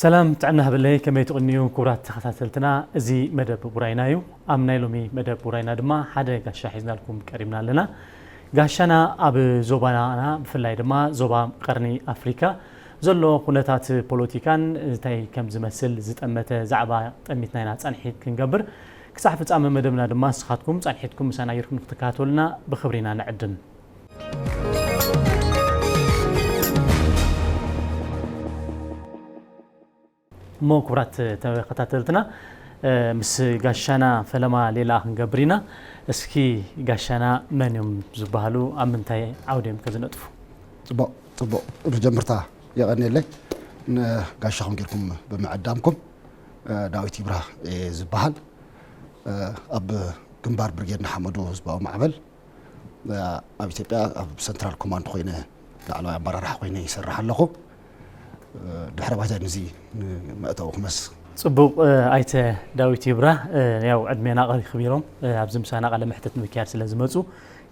ሰላም ጥዕና ህብለይ፣ ከመይ ትቕንዩ ክቡራት ተኸታተልትና? እዚ መደብ ውራይና እዩ። ኣብ ናይ ሎሚ መደብ ውራይና ድማ ሓደ ጋሻ ሒዝናልኩም ቀሪብና ኣለና። ጋሻና ኣብ ዞባና፣ ብፍላይ ድማ ዞባ ቀርኒ ኣፍሪካ ዘሎ ኩነታት ፖለቲካን እንታይ ከም ዝመስል ዝጠመተ ዛዕባ ጠሚትና ኢና ጸንሒት ክንገብር። ክሳዕ ፍጻመ መደብና ድማ ንስኻትኩም ጸንሒትኩም ምሳና ጌርኩም ክትከታተሉና ብኽብሪ ኢና ንዕድም። እሞ ክቡራት ተኸታተልትና፣ እ፣ ምስ ጋሻና ፈለማ ሌላ ክንገብር ኢና። እስኪ ጋሻና መን እዮም ዝበሃሉ፣ ኣብ ምንታይ ዓውዲ እዮም ከዝነጥፉ? ጽቡቕ፣ ጽቡቕ። ብጀምርታ የቐንየለይ ንጋሻኹም ጌርኩም ብምዕዳምኩም። እ፣ ዳዊት ይብራህ እየ ዝበሃል። እ፣ ኣብ ግንባር ብርጌድ ንሓመዱ ህዝባዊ ማዕበል ኣብ ኢትዮጵያ ኣብ ሰንትራል ኮማንድ ኮይነ ላዕለዋይ ኣመራርሓ ኮይነ ይሰርሕ ኣለኹ። ድሕረ ባይታ ንዚ ንመእተዊ ክመስ። ጽቡቕ፣ ኣይተ ዳዊት ይብራህ፣ ያው ዕድሜና ቀሪ ክቢሮም ኣብዚ ምሳና ቃለ መሕትት ንምክያድ ስለ ዝመጹ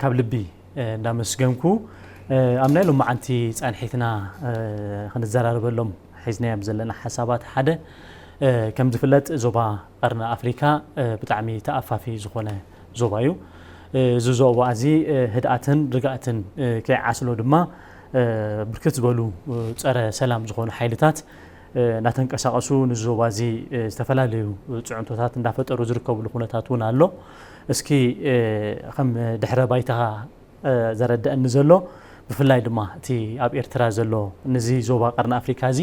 ካብ ልቢ እንዳመስገንኩ፣ ኣብ ናይ ሎማዓንቲ ጻንሒትና ክንዘራረበሎም ሒዝናዮም ዘለና ሓሳባት ሓደ፣ ከም ዝፍለጥ ዞባ ቀርኒ ኣፍሪካ ብጣዕሚ ተኣፋፊ ዝኾነ ዞባ እዩ። እዚ ዞባ እዚ ህድኣትን ርግኣትን ከይዓስሎ ድማ ብርክት ዝበሉ ጸረ ሰላም ዝኾኑ ሓይልታት እናተንቀሳቐሱ ንዚ ዞባ እዚ ዝተፈላለዩ ጽዕንቶታት እንዳፈጠሩ ዝርከብሉ ኩነታት እውን ኣሎ። እስኪ ከም ድሕረ ባይታ ዘረድአኒ ዘሎ ብፍላይ ድማ እቲ ኣብ ኤርትራ ዘሎ ነዚ ዞባ ቀርኒ ኣፍሪካ እዚ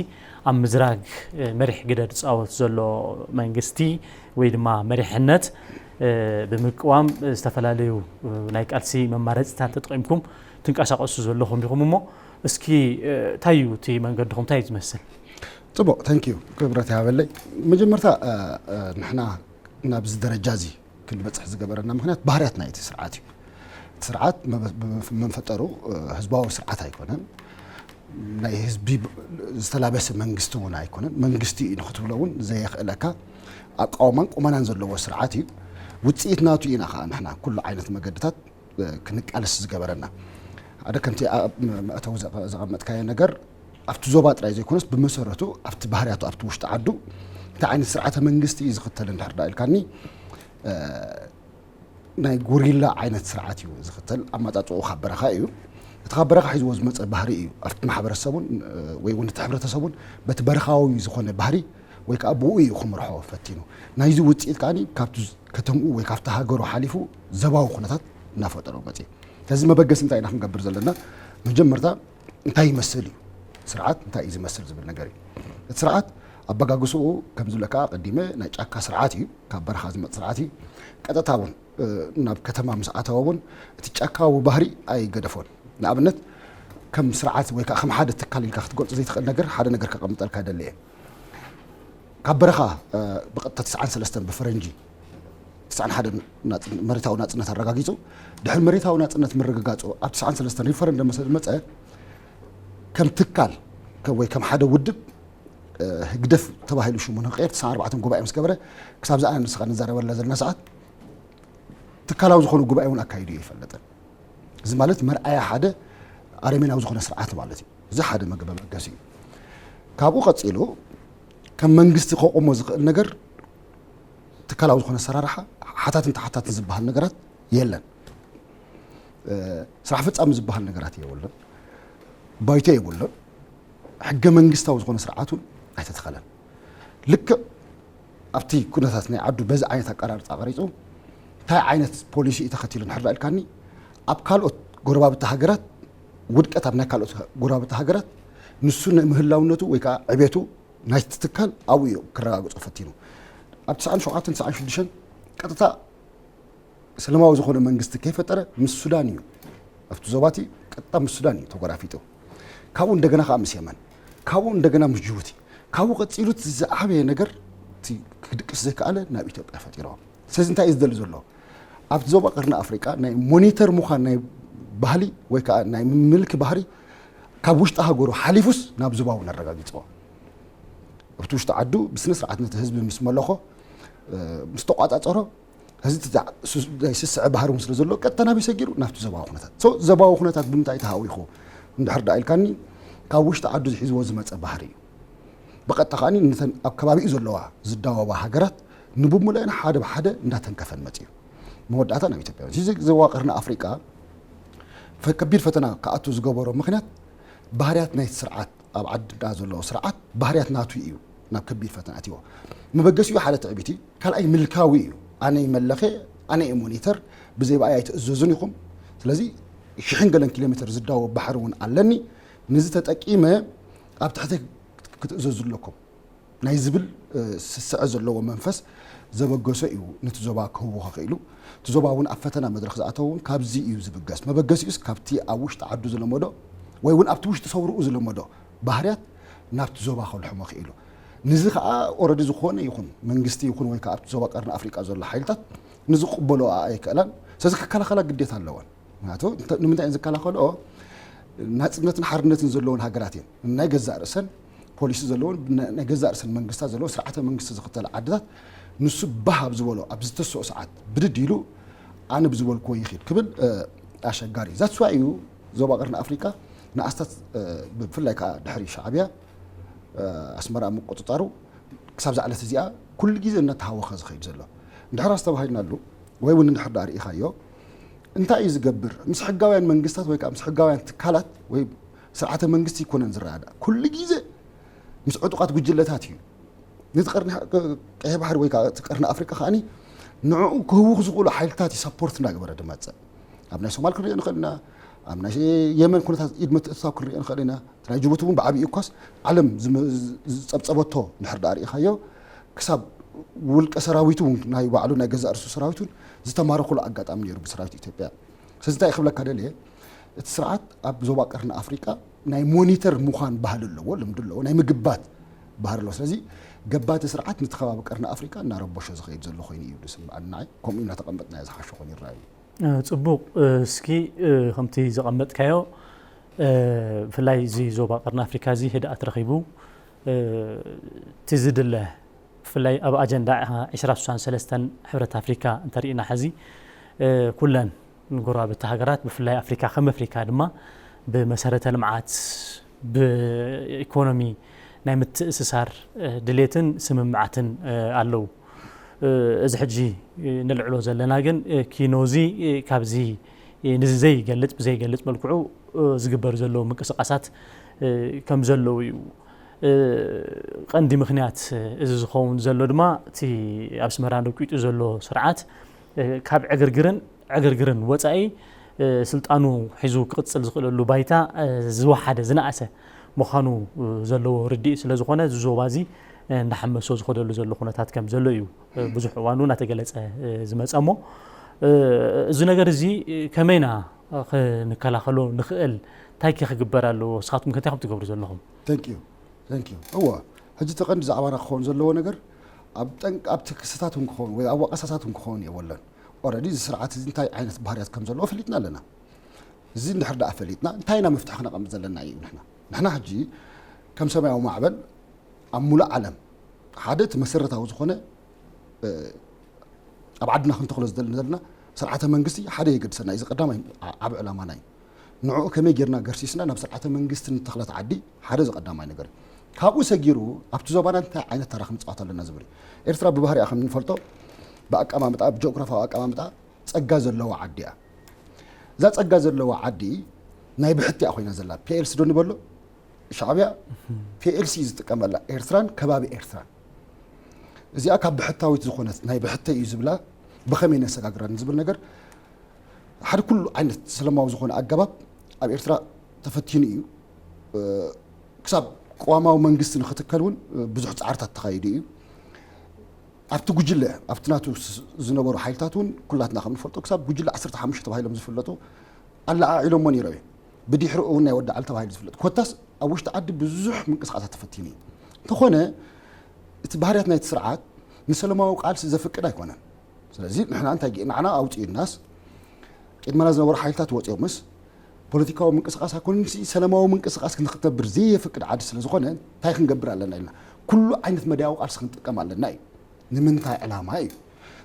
ኣብ ምዝራግ መሪሕ ግደ ዝፃወት ዘሎ መንግስቲ ወይ ድማ መሪሕነት ብምቅዋም ዝተፈላለዩ ናይ ቃልሲ መማረፂታት ተጠቂምኩም ትንቀሳቀሱ ዘለኹም ኢኹም። እሞ እስኪ እንታይ እዩ እቲ መንገድኹም፣ እንታይ እዩ ዝመስል? ጽቡቕ፣ ተንኪዩ፣ ክብረት ይሃበለይ። መጀመርታ ንሕና ናብዚ ደረጃ እዚ ክንበፅሕ ዝገበረና ምክንያት ባህርያት ናይቲ ስርዓት እዩ። እቲ ስርዓት መበ-፣ ብመፈጠሩ ህዝባዊ ስርዓት ኣይኮነን። ናይ ህዝቢ ዝተላበሰ መንግስቲ እውን ኣይኮነን። መንግስቲ እዩ ንክትብሎ እውን ዘየኽእለካ ኣቃውማን ቁመናን ዘለዎ ስርዓት እዩ። ውፅኢት ናቱ ኢና ከዓ ንሕና ኩሉ ዓይነት መገድታት ክንቃለስ ዝገበረና። ሓደ ከምቲ ኣብ መእተዊ ዘቐ-፣ ዘቐመጥካዮ ነገር ኣብቲ ዞባ ጥራይ ዘይኮነስ ብመሰረቱ ኣብቲ ባህርያቱ ኣብቲ ውሽጢ ዓዱ እንታይ ዓይነት ስርዓተ መንግስቲ እዩ ዝኽተል እንድሕር ደኣ ኢልካኒ፣ ናይ ጉሪላ ዓይነት ስርዓት እዩ ዝኽተል። ኣመጻጽኡ ካብ በረኻ እዩ። እቲ ካብ በረኻ ሒዝዎ ዝመጸ ባህሪ እዩ ኣብቲ ማሕበረሰቡን ወይ እውን እቲ ሕብረተሰቡን በቲ በረኻዊ ዝኾነ ባህሪ ወይ ከዓ ብኡ እዩ ክምርሖ ፈቲኑ። ናይዚ ውፅኢት ከዓኒ ካብቲ ከተምኡ ወይ ካብቲ ሃገሩ ሓሊፉ ዘባዊ ኩነታት እናፈጠረ መፅእ። ስለዚ መበገሲ እንታይ ኢና ክንገብር ዘለና? መጀመርታ እንታይ ይመስል እዩ ስርዓት፣ እንታይ እዩ ዝመስል ዝብል ነገር እዩ። እቲ ስርዓት ኣበጋግስኡ ከም ዝብለካ ቀዲመ ናይ ጫካ ስርዓት እዩ፣ ካብ በረኻ ዝመፅ ስርዓት እዩ። ቀጥታ እውን ናብ ከተማ ምስ ኣተወ እውን እቲ ጫካዊ ባህሪ ኣይገደፎን። ንኣብነት ከም ስርዓት ወይ ከዓ ከም ሓደ ትካል ኢልካ ክትገልጾ ዘይትኽእል ነገር ሓደ ነገር ከቐምጠልካ ደሊ እየ። ካብ በረኻ ብቐጥታ ትስዓን ሰለስተን ብፈረንጂ ትስዓን ሓደን መሬታዊ ናጽነት ኣረጋጊጹ። ድሕሪ መሬታዊ ናጽነት ምርግጋጹ ኣብ ትስዓን ሰለስተን ሪፈረንደም ምስ መጸ ከም ትካል ወይ ከም ሓደ ውድብ ህግደፍ ተባሂሉ ሽሙ ንክቐየር ትስዓን ኣርባዕተን ጉባኤ ምስ ገበረ ክሳብ ዝኣነ ንስኻ ንዛረበላ ዘለና ሰዓት ትካላዊ ዝኾነ ጉባኤ እውን ኣካይዱ ኣይፈልጥን። እዚ ማለት መርኣያ ሓደ ኣረሜናዊ ዝኾነ ስርዓት ማለት እዩ። እዚ ሓደ መገ-፣ መበገሲ እዩ። ካብኡ ቀጺሉ ከም መንግስቲ ከቆሞ ዝኽእል ነገር ትካላዊ ዝኾነ ኣሰራርሓ ሓታትን ተሓታትን ዝበሃል ነገራት የለን። ስራሕ ፈጻሚ ዝበሃል ነገራት የብሉን። ባይቶ የብሉን። ሕገ መንግስታዊ ዝኾነ ስርዓት እውን ኣይተተኸለን። ልክዕ ኣብቲ ኩነታት ናይ ዓዱ በዚ ዓይነት ኣቀራርፃ ቀሪፁ እንታይ ዓይነት ፖሊሲ እዩ ተኸቲሉ እንድሕር ኢልካኒ፣ ኣብ ካልኦት ጎረባብቲ ሃገራት ውድቀት ኣብ ናይ ካልኦት ጎረባብቲ ሃገራት ንሱ ንምህላውነቱ ወይ ከዓ ዕቤቱ ናይቲ ትካል ኣብኡ እዩ ክረጋግፆ ፈቲኑ። ኣብ ትስዓን ሸውዓተን ትስዓን ሽዱሽተን ቀጥታ ሰላማዊ ዝኾነ መንግስቲ ከይፈጠረ ምስ ሱዳን እዩ፣ ኣብቲ ዞባቲ ቀጥታ ምስ ሱዳን እዩ ተጎራፊጡ። ካብኡ እንደገና ከዓ ምስ የመን፣ ካብኡ እንደገና ምስ ጅቡቲ፣ ካብኡ ቀፂሉ እቲ ዝዓበየ ነገር እቲ ክድቅስ ዘይከኣለ ናብ ኢትዮጵያ ፈጢርዎ። ስለዚ እንታይ እዩ ዝደሊ ዘሎ? ኣብቲ ዞባ ቀርኒ ኣፍሪቃ ናይ ሞኒተር ምዃን ናይ ባህሊ ወይ ከዓ ናይ ምምልኪ ባህሪ ካብ ውሽጢ ሃገሩ ሓሊፉስ ናብ ዞባውን ኣረጋጊፅዎ። ኣብቲ ውሽጢ ዓዱ ብስነ ስርዓት ነቲ ህዝቢ ምስ መለኾ፣ ምስ ተቋፃፀሮ፣ እዚ ትዛ-፣ ሱ-፣ ናይ ስስዐ ባህሪ እውን ስለ ዘሎ ቀጥታ ናበይ ሰጊሩ? ናብቲ ዞባዊ ኩነታት። ሶ፣ ዞባዊ ኩነታት ብምንታይ ተሃዊኹ እንድሕር ደኣ ኢልካኒ፣ ካብ ውሽጢ ዓዱ ዝሒዝዎ ዝመፀ ባህሪ እዩ። ብቐጥታ ከኣ ነተን ኣብ ከባቢኡ ዘለዋ ዝዳወባ ሃገራት ንብምሉአን ሓደ ብሓደ እንዳተንከፈን መጽዩ። መወዳእታ ናብ ኢትዮጵያ። እዚ ዞባ ቀርኒ ኣፍሪቃ ፈ- ከቢድ ፈተና ክኣቱ ዝገበሮ ምኽንያት ባህርያት ናይቲ ስርዓት፣ ኣብ ዓድና ዘሎ ስርዓት ባህርያት ናቱ እዩ ናብ ከቢድ ፈተና ኣትይዎ። መበገሲኡ ሓደ ትዕቢት እዩ፣ ካልኣይ ምልካዊ እዩ። ኣነ ይመለኸ፣ ኣነ እየ ሞኒተር፣ ብዘይ ብኣይ ኣይትእዘዙን ኢኹም። ስለዚ ሽሕን ገለን ኪሎ ሜትር ዝዳወብ ባሕሪ እውን ኣለኒ። ነዚ ተጠቂመ ኣብ ትሕቲ ክትእዘዙ ኣለኩም ናይ ዝብል ስስዐ ዘለዎ መንፈስ ዘበገሶ እዩ ነቲ ዞባ ክህውኾ ክኢሉ። እቲ ዞባ እውን ኣብ ፈተና መድረኽ ዝኣተው እውን ካብዚ እዩ ዝብገስ። መበገሲኡስ ካብቲ ኣብ ውሽጢ ዓዱ ዝለመዶ ወይ እውን ኣብቲ ውሽጢ ሰውርኡ ዝለመዶ ባህርያት ናብቲ ዞባ ከልሕሞ ክኢሉ። ንዚ ከዓ ኦረዲ ዝኾነ ይኹን መንግስቲ ይኹን ወይ ከዓ ኣብቲ ዞባ ቀርኒ ኣፍሪቃ ዘሎ ሓይልታት ንዚ ክቕበሎ ኣይክእላን። ስለዚ ክከላኸላ ግዴታ ኣለወን። ምክንያቱ ንምንታይ እየን ዝከላኸልኦ? ናፅነትን ሓርነትን ዘለወን ሃገራት እየን። ናይ ገዛእ ርእሰን ፖሊሲ ዘለውን ናይ ገዛእ ርእሰን መንግስታት ዘለውን ስርዓተ መንግስቲ ዝኽተል ዓድታት ንሱ ባህ ኣብ ዝበሎ ኣብ ዝተስኦ ሰዓት ብድድ ኢሉ ኣነ ብዝበልክዎ ይኽድ ክብል ኣሸጋሪ እዩ። ዛትስዋ እዩ ዞባ ቀርኒ ኣፍሪቃ ንኣስታት ብፍላይ ከዓ ድሕሪ ሻዕብያ ኣስመራ ምቁፅፃሩ ክሳብ ዛዕለት እዚኣ ኩሉ ግዜ እናተሃወኸ ዝኸይድ ዘሎ። እንድሕር ኣስተባሂልናሉ ወይ እውን እንድሕር ዳኣ ርኢኻዮ እንታይ እዩ ዝገብር? ምስ ሕጋውያን መንግስታት ወይ ከዓ ምስ ሕጋውያን ትካላት ወይ ስርዓተ መንግስቲ ይኮነን ዝረዳዳእ። ኩሉ ግዜ ምስ ዕጡቓት ጉጅለታት እዩ። ነቲ ቀርኒ ቀይሕ ባሕሪ ወይ ከዓ እቲ ቀርኒ ኣፍሪቃ ከዓኒ ንዕኡ ክህውኽ ዝኽእሉ ሓይልታት እዩ ሳፖርት እናገበረ ዝመፅእ። ኣብ ናይ ሶማል ክንሪኦ ንኽእል ኢና፣ ኣብ ናይ የመን ኩነታት ኢድ ምትእትታው ክንሪኦ ንኽእል ኢና። እቲ ናይ ጅቡቲ እውን ብዓብዩ እኳስ ዓለም ዝጸብጸበቶ እንድሕር ደኣ ርኢኻዮ ክሳብ ውልቀ ሰራዊቱ ናይ ባዕሉ ናይ ገዛእ ርእሱ ሰራዊቱን ዝተማረኹሉ ኣጋጣሚ ነይሩ ብሰራዊት ኢትዮጵያ። ስለዚ እንታይ ክብለካ ደልየ እቲ ስርዓት ኣብ ዞባ ቀርኒ ኣፍሪቃ ናይ ሞኒተር ምዃን ባህሊ ኣለዎ፣ ልምዲ ኣለዎ፣ ናይ ምግባት ባህሪ ኣለዎ። ስለዚ ገባቲ ስርዓት ነቲ ከባቢ ቀርኒ ኣፍሪቃ እናረበሾ ዝኸይድ ዘሎ ኮይኑ እዩ ዝስምዓኒ። ንዓይ ከምኡ ኢና ተቐመጥናዮ ዝሓሸ ኮይኑ ይረኣዩ። ጽቡቕ። እስኪ ከምቲ ዘቐመጥካዮ ብፍላይ እዚ ዞባ ቀርኒ ኣፍሪካ እዚ ህድኣት ረኺቡ እቲ ዝድለ ብፍላይ ኣብ ኣጀንዳ ዕስራ ስሳን ሰለስተን ሕብረት ኣፍሪካ እንተርኢና ሕዚ ኩለን ንጎረባብቲ ሃገራት ብፍላይ ኣፍሪካ ከም ኣፍሪካ ድማ ብመሰረተ ልምዓት ብኢኮኖሚ ናይ ምትእስሳር ድሌትን ስምምዓትን ኣለዉ። እዚ ሕጂ ንልዕሎ ዘለና ግን ኪኖዚ ካብዚ ንዚ ዘይገልጽ ብዘይገልጽ መልክዑ ዝግበር ዘለዉ ምንቅስቃሳት ከም ዘለዉ እዩ። ቀንዲ ምክንያት እዚ ዝኸውን ዘሎ ድማ እቲ ኣብ ኣስመራ ነቂጡ ዘሎ ስርዓት ካብ ዕግርግርን ዕግርግርን ወጻኢ ስልጣኑ ሒዙ ክቕጽል ዝኽእለሉ ባይታ ዝወሓደ ዝነኣሰ ምዃኑ ዘለዎ ርድኢት ስለ ዝኾነ እዚ ዞባ እዚ እንዳሓመሶ ዝኸደሉ ዘሎ ኩነታት ከም ዘሎ እዩ ብዙሕ እዋኑ እናተገለጸ ዝመጸ እሞ እዚ ነገር እዚ ከመይና ክንከላኸሎ ንኽእል እንታይ ከ ክግበር ኣለዎ? ንስኻትኩም ከ እንታይ ከም ትገብሩ ዘለኹም? Thank you. Thank you. እወ ሕጂ እቲ ቀንዲ ዛዕባና ክኸውን ዘለዎ ነገር ኣብ ጠንቂ ኣብቲ ክስታት እውን ክኸውን ወይ ኣብ ወቐሳታት እውን ክኸውን የብሉን። ኦረዲ እዚ ስርዓት እዚ እንታይ ዓይነት ባህርያት ከም ዘለዎ ፈሊጥና ኣለና። እዚ እንድሕር ደኣ ፈሊጥና እንታይ ኢና መፍትሒ ክነቐምጥ ዘለና እዩ ንሕና ንሕና ሕጂ ከም ሰማያዊ ማዕበል ኣብ ሙሉእ ዓለም ሓደ እቲ መሰረታዊ ዝኾነ ኣብ ዓድና ክንተኽሎ ዝደሊ ዘለና ስርዓተ መንግስቲ ሓደ የገድሰና እዩ። እዚ ቀዳማይ ዓብ ዕላማና እዩ። ንዕኡ ከመይ ጌርና ገርሲስና ናብ ስርዓተ መንግስቲ ንተኽለት ዓዲ ሓደ እዚ ቀዳማይ ነገር እዩ። ካብኡ ሰጊሩ ኣብቲ ዞባና እንታይ ዓይነት ተራ ክንፃወት ኣለና ዝብል እዩ። ኤርትራ ብባህሪኣ ከም ንፈልጦ ብኣቀማምጣ ብጂኦግራፋዊ ኣቀማምጣ ፀጋ ዘለዋ ዓዲ እያ። እዛ ፀጋ ዘለዋ ዓዲ ናይ ብሕቲ እያ ኮይና ዘላ። ፒኤልሲ ዶ ንበሎ ሻዕብያ ፒኤልሲ እዩ ዝጥቀመላ ኤርትራን ከባቢ ኤርትራን። እዚኣ ካብ ብሕታዊት ዝኾነት ናይ ብሕተይ እዩ ዝብላ ብኸመይ ነሰጋግራ ንዝብል ነገር ሓደ ኩሉ ዓይነት ሰለማዊ ዝኾነ ኣገባብ ኣብ ኤርትራ ተፈቲኑ እዩ። ክሳብ ቅዋማዊ መንግስቲ ንክትከል እውን ብዙሕ ፃዕርታት ተኻይዱ እዩ። ኣብቲ ጉጅለ ኣብቲ ናቱ ዝነበሩ ሓይልታት እውን ኩላትና ከም ንፈልጦ ክሳብ ጉጅለ ዓሰርተ ሓሙሽተ ተባሂሎም ዝፍለጡ ኣለዓዒሎሞ ነይሮም እዮም። ብድሕሪኡ እውን ናይ ወዲ ዓሊ ተባሂሉ ዝፍለጥ ኮታስ ኣብ ውሽጢ ዓዲ ብዙሕ ምንቅስቃሳት ተፈቲኑ እዩ። እንተኾነ እቲ ባህርያት ናይቲ ስርዓት ንሰለማዊ ቃልሲ ዘፍቅድ ኣይኮነን። ስለዚ ንሕና እንታይ ጌ- ንዓና ኣውፅኡናስ ቅድመና ዝነበሩ ሓይልታት ወፂኦምስ ፖለቲካዊ ምንቅስቃስ ኣይኮነን ሲ ሰላማዊ ምንቅስቃስ ክንክተብር ዘየፍቅድ ዓዲ ስለ ዝኾነ እንታይ ክንገብር ኣለና ኢልና ኩሉ ዓይነት መዳያዊ ቃልሲ ክንጥቀም ኣለና እዩ። ንምንታይ ዕላማ እዩ?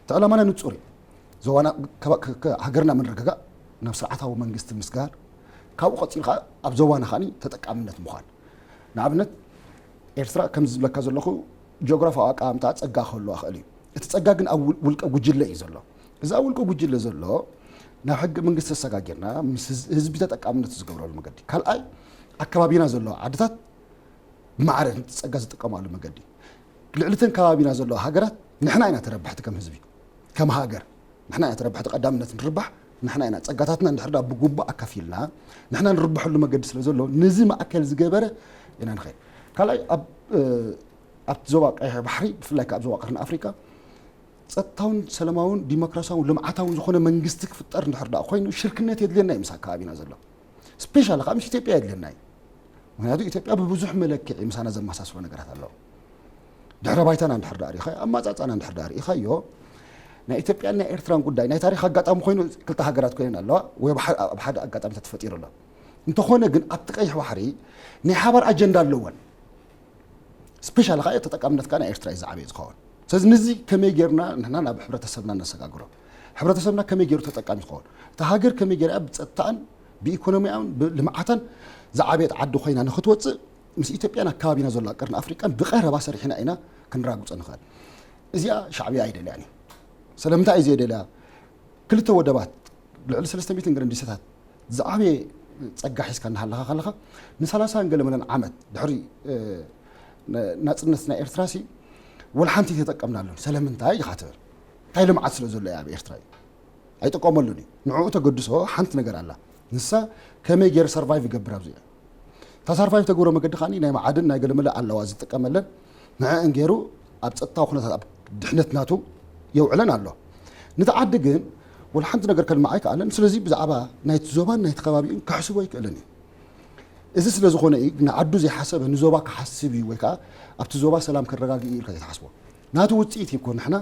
እቲ ዕላማና ንፁር እዩ። ዞባና ከባ- ከ- ከ- ሃገርና ምንርግጋእ ናብ ስርዓታዊ መንግስቲ ምስጋር ካብኡ ቀፂሉ ከዓ ኣብ ዞባና ከዓ ተጠቃምነት ምዃን ንኣብነት ኤርትራ ከምዚ ዝብለካ ዘለኹ ጂኦግራፋዊ ኣቀማምጣ ጸጋ ክህልዋ ይኽእል እዩ። እቲ ጸጋ ግን ኣብ ውል- ውልቀ ጉጅለ እዩ ዘሎ። እዚ ኣብ ውልቀ ጉጅለ ዘሎ ናብ ሕገ መንግስቲ ተሰጋጊርና ምስ ህዝ- ህዝቢ ተጠቃምነት ዝገብረሉ መገዲ። ካልኣይ ኣከባቢና ዘለዋ ዓድታት ብማዕረ ነቲ ጸጋ ዝጥቀማሉ መገዲ። ልዕሊ እተን ከባቢና ዘለዋ ሃገራት ንሕና ኢና ተረባሕቲ ከም ህዝቢ፣ ከም ሃገር ንሕና ኢና ተረባሕቲ። ቀዳምነት ንርባሕ ንሕና ኢና። ጸጋታትና እንድሕር ዳ ብግቡእ ኣካፊልና ንሕና ንርብሐሉ መገዲ ስለ ዘሎ ነዚ ማእከል ዝገበረ ኢና ንኸይድ። ካልኣይ ኣብ ኣብቲ ዞባ ቀይሕ ባሕሪ ብፍላይ ከኣ ኣብ ዞባ ቀርኒ ኣፍሪቃ ጸጥታውን ሰላማውን ዲሞክራሲያውን ልምዓታውን ዝኾነ መንግስቲ ክፍጠር እንድሕር ደኣ ኮይኑ ሽርክነት የድልየና እዩ ምስ ኣከባቢና ዘሎ። ስፔሻሊ ከዓ ምስ ኢትዮጵያ የድልየና እዩ። ምክንያቱ ኢትዮጵያ ብብዙሕ መለክዒ ምሳና ዘመሳስሎ ነገራት ኣለዎ። ድሕረ ባይታና እንድሕር ደኣ ርኢኻዮ፣ ኣማጻጻና እንድሕር ደኣ ርኢኻዮ፣ ናይ ኢትዮጵያን ናይ ኤርትራን ጉዳይ ናይ ታሪክ ኣጋጣሚ ኮይኑ ክልተ ሃገራት ኮይነን ኣለዋ ወይ ኣብ ሓደ ኣጋጣሚታት ተፈጢሩ ኣሎ። እንተኾነ ግን ኣብቲ ቀይሕ ባሕሪ ናይ ሓባር ኣጀንዳ ኣለወን። ስፔሻሊ ከዓ ተጠቃምነት ከዓ ናይ ኤርትራ እዩ ዝዓበየ ዝኸውን። ስለዚ ንዚ ከመይ ጌርና ንሕና ናብ ሕብረተሰብና ነሰጋግሮ፣ ሕብረተሰብና ከመይ ገይሩ ተጠቃሚ ይኸውን፣ እታ ሃገር ከመይ ገይራ ብፀጥታን ብኢኮኖሚያውን ብልምዓታን ዝዓበየት ዓዲ ኮይና ንክትወፅእ ምስ ኢትዮጵያን ኣካባቢና ዘሎ ቀርኒ ኣፍሪቃን ብቀረባ ሰሪሕና ኢና ክንራግፆ ንኽእል። እዚኣ ሻዕብያ ኣይደልያን እዩ። ስለምንታይ እዩ ዘይደልያ? ክልተ ወደባት ልዕሊ ሰለስተ ሚእትን ገለን ደሴታት ዝዓበየ ጸጋ ሒዝካ እናሃለኻ ከለኻ ንሰላሳን ገለመለን ዓመት ድሕሪ ናጽነት ናይ ኤርትራ ሲ ወላ ሓንቲ ተጠቀምናሉን። ስለምንታይ ኢኻ ትብል? እንታይ ልምዓት ስለ ዘሎ ኣብ ኤርትራ እዩ? ኣይጥቀመሉን እዩ። ንዕኡ ተገድሶ ሓንቲ ነገር ኣላ። ንሳ ከመይ ገይረ ሰርቫይቭ ይገብር ኣብዚ እያ። እታ ሰርቫይቭ ተገብሮ መገዲ ከኣ ናይ መዓድን ናይ ገለመለ ኣለዋ ዝጥቀመለን ንዕአን ገይሩ ኣብ ጸጥታዊ ኩነታት ኣብ ድሕነት ናቱ የውዕለን ኣሎ። ነቲ ዓዲ ግን ወላ ሓንቲ ነገር ከልምዓ ኣይከኣለን። ስለዚ ብዛዕባ ናይቲ ዞባን ናይቲ ከባቢኡን ከሕስቦ ኣይክእልን እዩ። እዚ ስለ ዝኾነ እዩ ንዓዱ ዘይሓሰበ ንዞባ ክሓስብ እዩ ወይ ከዓ ኣብቲ ዞባ ሰላም ከረጋግእ እዩ ኢልካ ዘይትሓስቦ። ናቱ ውፅኢት እዩ እኮ ንሕና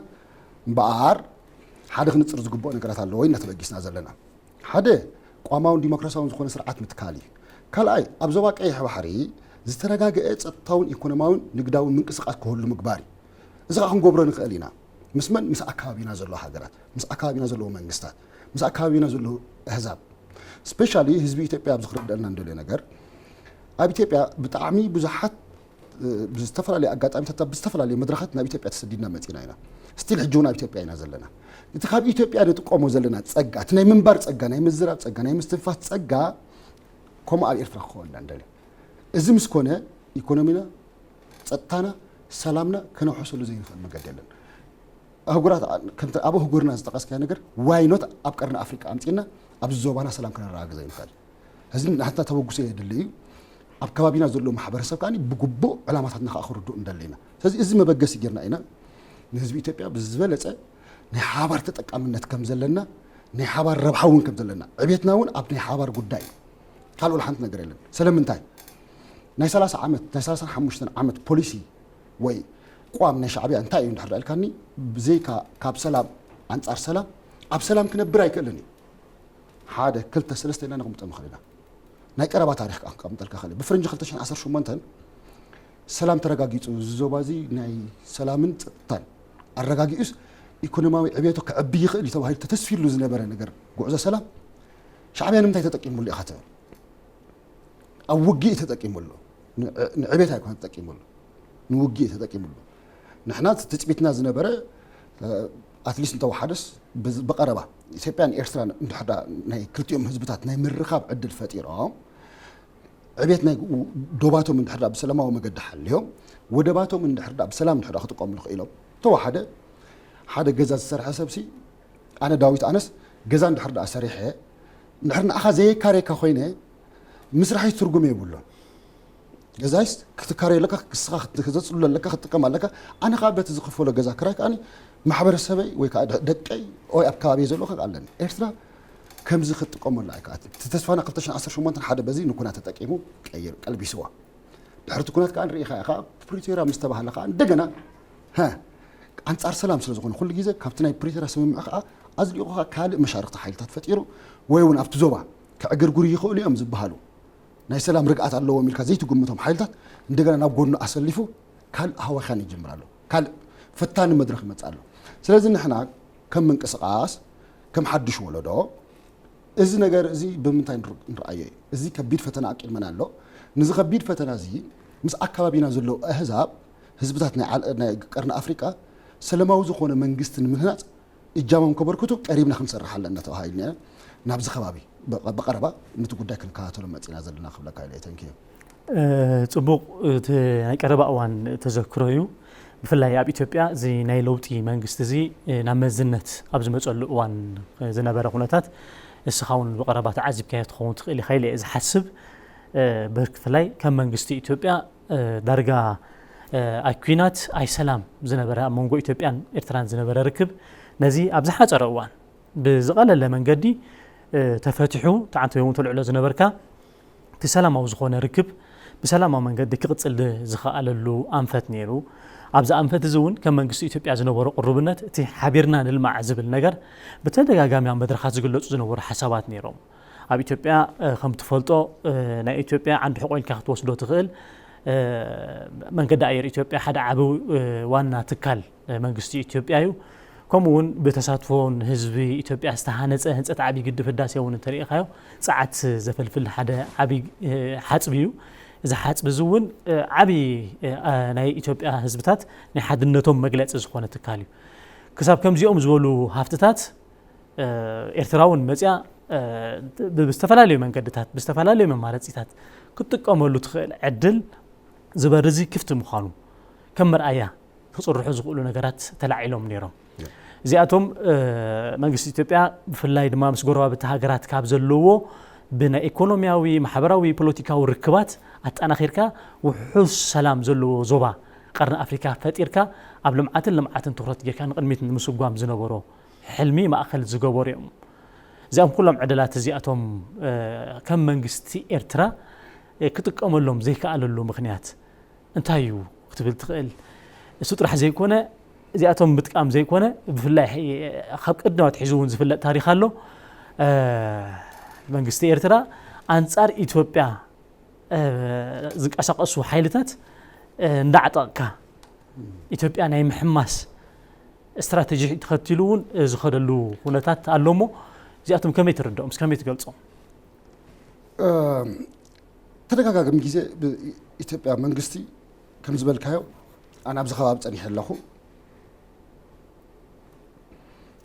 እምበኣር ሓደ ክንፅር ዝግብኦ ነገራት ኣለዎ ኢና ተበጊስና ዘለና። ሓደ ቋማውን ዲሞክራሲያውን ዝኾነ ስርዓት ምትካል እዩ። ካልኣይ ኣብ ዞባ ቀይሕ ባሕሪ ዝተረጋገአ ፀጥታውን ኢኮኖማውን ንግዳውን ምንቅስቃስ ክህሉ ምግባር እዩ። እዚ ከዓ ክንገብሮ ንኽእል ኢና። ምስ መን? ምስ ኣካባቢና ዘለዉ ሃገራት፣ ምስ ኣካባቢና ዘለዉ መንግስታት፣ ምስ ኣካባቢና ዘለዉ ኣህዛብ። ስፔሻሊ ህዝቢ ኢትዮጵያ ኣብዚ ክርደአልና እንደልዮ ነገር ኣብ ኢትዮጵያ ብጣዕሚ ብዙሓት ብዝተፈላለዩ ኣጋጣሚታት ብዝተፈላለዩ መድረኻት ናብ ኢትዮጵያ ተሰዲድና መፂና ኢና። ስቲል ሕጂ እውን ኣብ ኢትዮጵያ ኢና ዘለና። እቲ ካብ ኢትዮጵያ ንጥቀሞ ዘለና ፀጋ እቲ ናይ ምንባር ፀጋ ናይ ምዝራብ ፀጋ ናይ ምስትንፋስ ፀጋ ከምኡ ኣብ ኤርትራ ክኸውን ኢና ንደሊ። እዚ ምስ ኮነ ኢኮኖሚና ፀጥታና ሰላምና ከነውሕሰሉ ዘይንኽእል መገዲ የለን። ኣህጉራት ከምቲ ኣብ ኣህጉርና ዝጠቐስካዮ ነገር ዋይኖት ኣብ ቀርኒ ኣፍሪቃ ኣምፂና ኣብዚ ዞባና ሰላም ከነረጋግፅ ዘይንኽእል? እዚ ናትና ተበግሶ የድሊ እዩ። ኣብ ከባቢና ዘሎ ማሕበረሰብ ከዓ ብግቡእ ዕላማታትና ከዓ ክርድኡ እንደለና። ስለዚ እዚ መበገሲ ጌርና ኢና ንህዝቢ ኢትዮጵያ ብዝበለፀ ናይ ሓባር ተጠቃምነት ከም ዘለና ናይ ሓባር ረብሓ እውን ከም ዘለና ዕቤትና እውን ኣብ ናይ ሓባር ጉዳይ ካልእ ሓንቲ ነገር የለን። ስለምንታይ ናይ ሰላሳ ዓመት ናይ ሰላሳን ሓሙሽተን ዓመት ፖሊሲ ወይ ቋም ናይ ሻዕብያ እንታይ እዩ እንድሕር ኢልካኒ ብዘይካ ካብ ሰላም ኣንፃር ሰላም ኣብ ሰላም ክነብር ኣይክእልን እዩ። ሓደ ክልተ ሰለስተ ኢልና ነቕምጦ ንኽእል ኢና። ናይ ቀረባ ታሪክ ከዓ ክቐምጠልካ ክእል ብፍርንጂ ክልተ ሽሕን ዓሰርተ ሸሞንተን ሰላም ተረጋጊፁ ዝዞባ እዚ ናይ ሰላምን ፀጥታን ኣረጋጊኡስ ኢኮኖሚያዊ ዕቤቱ ክዕቢ ይኽእል እዩ ተባሂሉ ተተስፊሉ ዝነበረ ነገር ጉዕዞ ሰላም ሻዕብያ ንምንታይ ተጠቂሙሉ ኢኻ ትብል? ኣብ ውግእ ተጠቂሙሉ ንዕቤት ኣይኮነ ተጠቂሙሉ ንውግእ ተጠቂሙሉ ንሕና ትፅቢትና ዝነበረ ኣትሊስት እንተወሓደስ ብቐረባ ኢትዮጵያን ኤርትራን እንድሕዳ ናይ ክልቲኦም ህዝብታት ናይ ምርኻብ ዕድል ፈጢሮም ዕቤት ናይ ዶባቶም እንድሕዳ ብሰላማዊ መገዲ ሓልዮም ወደባቶም እንድሕዳ ብሰላም እንድሕዳ ክጥቀሙሉ ክኢሎም ተወሓደ ሓደ ገዛ ዝሰርሐ ሰብሲ ኣነ ዳዊት ኣነስ ገዛ እንድሕር ደኣ ሰሪሐ እንድሕር ንኣኻ ዘየካረየካ ኮይነ ምስራሐይ ትርጉም የብሉን። ገዛይስ ክትካረዮ ኣለካ፣ ክስኻ ክት- ክተጽሉ ኣለካ፣ ክትጥቀም ኣለካ። ኣነ ከዓ በቲ ዝኽፈሎ ገዛ ክራይ ከዓ ማሕበረሰበይ ወይ ከዓ ደ- ደቀይ ወይ ኣብ ከባቢ ዘሎ ከ ኣለኒ። ኤርትራ ከምዚ ክትጥቀመሉ ኣይከኣትን። እቲ ተስፋና ክልተ ሽሕን ዓሰርተ ሸሞንተን ሓደ በዚ ንኩና ተጠቂሙ ቀይር ቀልቢስዋ። ድሕሪ እቲ ኩናት ከዓ ንርኢ ከዓ ፕሪቶርያ ምስ ተባህለ ከዓ እንደገና ሀ ኣንጻር ሰላም ስለ ዝኾነ ኩሉ ግዜ ካብቲ ናይ ፕሪቶርያ ስምምዕ ከዓ ኣዝሊቑ ከዓ ካልእ መሻርክቲ ሓይልታት ፈጢሩ ወይ እውን ኣብቲ ዞባ ከዕግርግሩ ይኽእሉ እዮም ዝበሃሉ ናይ ሰላም ርግኣት ኣለዎም ኢልካ ዘይትግምቶም ሓይልታት እንደገና ናብ ጎኑ ኣሰሊፉ ካልእ ሃዋኻን ይጅምር ኣሎ። ካልእ ፈታኒ መድረኽ ይመጽእ ኣሎ። ስለዚ ንሕና ከም ምንቅስቓስ ከም ሓድሽ ወለዶ እዚ ነገር እዚ ብምንታይ ንር- ንርኣዮ እዩ? እዚ ከቢድ ፈተና ኣቂድመና ኣሎ። ንዚ ከቢድ ፈተና እዚ ምስ ኣከባቢና ዘለዉ ኣህዛብ፣ ህዝብታት ናይ ዓል-፣ ናይ ቀርኒ ኣፍሪቃ ሰላማዊ ዝኾነ መንግስቲ ንምህናጽ እጃሞም ከበርክቱ ቀሪብና ክንሰርሕ ኣለና ተባሂልና ኢና ናብዚ ከባቢ ብቐ-፣ ብቐረባ ነቲ ጉዳይ ክንከታተሎ መጺና ዘለና ክብለካ ኢለ። ተንኪዩ። እ፣ ጽቡቕ፣ እቲ ናይ ቀረባ እዋን ተዘክሮ እዩ። ብፍላይ ኣብ ኢትዮጵያ እዚ ናይ ለውጢ መንግስቲ እዚ፣ እ፣ ናብ መዝነት ኣብ ዝመጸሉ እዋን ዝነበረ ኩነታት እስኻ እውን ብቐረባ ተዓዚብካዮ ትኸውን ትኽእል ኢኻ ኢለ እየ ዝሓስብ። እ፣ ብፍላይ ከም መንግስቲ ኢትዮጵያ፣ እ፣ ዳርጋ፣ እ፣ ኣይ ኲናት ኣይ ሰላም ዝነበረ ኣብ መንጎ ኢትዮጵያን ኤርትራን ዝነበረ ርክብ ነዚ ኣብ ዝሓጸረ እዋን ብዝቐለለ መንገዲ፣ እ፣ ተፈቲሑ፣ እቲ ዓንተ እውን ተልዕሎ ዝነበርካ እቲ ሰላማዊ ዝኾነ ርክብ ብሰላማዊ መንገዲ ክቕጽል ዝኸኣለሉ ኣንፈት ነይሩ። ኣብዚ ኣንፈት እዚ እውን ከም መንግስቲ ኢትዮጵያ ዝነበሮ ቅሩብነት፣ እቲ ሓቢርና ንልማዕ ዝብል ነገር ብተደጋጋሚ ኣብ መድረኻት ዝግለጹ ዝነበሩ ሓሳባት ነይሮም። ኣብ ኢትዮጵያ፣ እ፣ ከም ትፈልጦ፣ እ፣ ናይ ኢትዮጵያ ዓንዲ ሕቖ ኢልካ ክትወስዶ ትኽእል፣ እ፣ መንገዲ ኣየር ኢትዮጵያ ሓደ ዓቢ፣ እ፣ ዋና ትካል፣ እ፣ መንግስቲ ኢትዮጵያ እዩ። ከምኡ እውን ብተሳትፎን ህዝቢ ኢትዮጵያ ዝተሃነጸ ህንጸት ዓቢ ግድብ ህዳሴ እውን እንተሪኢኻዮ፣ ጸዓት ዘፈልፍል ሓደ ዓቢ፣ እ፣ ሓጽቢ እዩ። እዚ ሓጽቢ እዚ እውን፣ እ፣ ዓቢ፣ እ፣ አ-፣ ናይ ኢትዮጵያ ህዝብታት ናይ ሓድነቶም መግለጺ ዝኾነ ትካል እዩ። ክሳብ ከምዚኦም ዝበሉ ሃፍትታት፣ እ፣ ኤርትራ እውን መጽያ፣ እ፣ ብ-፣ ብዝተፈላለዩ መንገድታት፣ ብዝተፈላለዩ መማረጺታት ክትጥቀመሉ ትኽእል ዕድል ዝበሪ እዚ ክፍቲ ምዃኑ ከም መርኣያ ክጽርሑ ዝኽእሉ ነገራት ተላዒሎም ነይሮም። እዚኣቶም፣ እ፣ መንግስቲ ኢትዮጵያ ብፍላይ ድማ ምስ ጎረባብቲ ሃገራት ካብ ዘለዎ ብናይ ኢኮኖሚያዊ፣ ማሕበራዊ፣ ፖለቲካዊ ርክባት ኣጠናኺርካ ውሑስ ሰላም ዘለዎ ዞባ ቀርኒ ኣፍሪካ ፈጢርካ ኣብ ልምዓትን ልምዓትን ትኹረት ጌርካ ንቕድሚት ንምስጓም ዝነበሮ ሕልሚ ማእኸል ዝገበሩ እዮም። እዚኣም ኩሎም ዕድላት እዚኣቶም፣ እ፣ ከም መንግስቲ ኤርትራ፣ እ፣ ክጥቀመሎም ዘይከኣለሉ ምኽንያት እንታይ እዩ ክትብል ትኽእል? እሱ ጥራሕ ዘይኮነ፣ እዚኣቶም ምጥቃም ዘይኮነ፣ ብፍላይ ሕ-፣ ካብ ቅድም ኣትሒዙ እውን ዝፍለጥ ታሪኽ ኣሎ። እ፣ መንግስቲ ኤርትራ ኣንጻር ኢትዮጵያ፣ እ፣ ዝንቀሳቐሱ ሓይልታት፣ እ፣ እንዳዕጠቕካ ኢትዮጵያ ናይ ምሕማስ ስትራተጂ ተኸቲሉ እውን ዝኸደሉ ኩነታት ኣሎ እሞ፣ እዚኣቶም ከመይ ትርድኦም? ከመይ ትገልጾም? እም፣ ተደጋጋሚ ግዜ ብኢትዮጵያ መንግስቲ ከም ዝበልካዮ፣ ኣነ ኣብዚ ከባቢ ጸኒሐ ኣለኹ።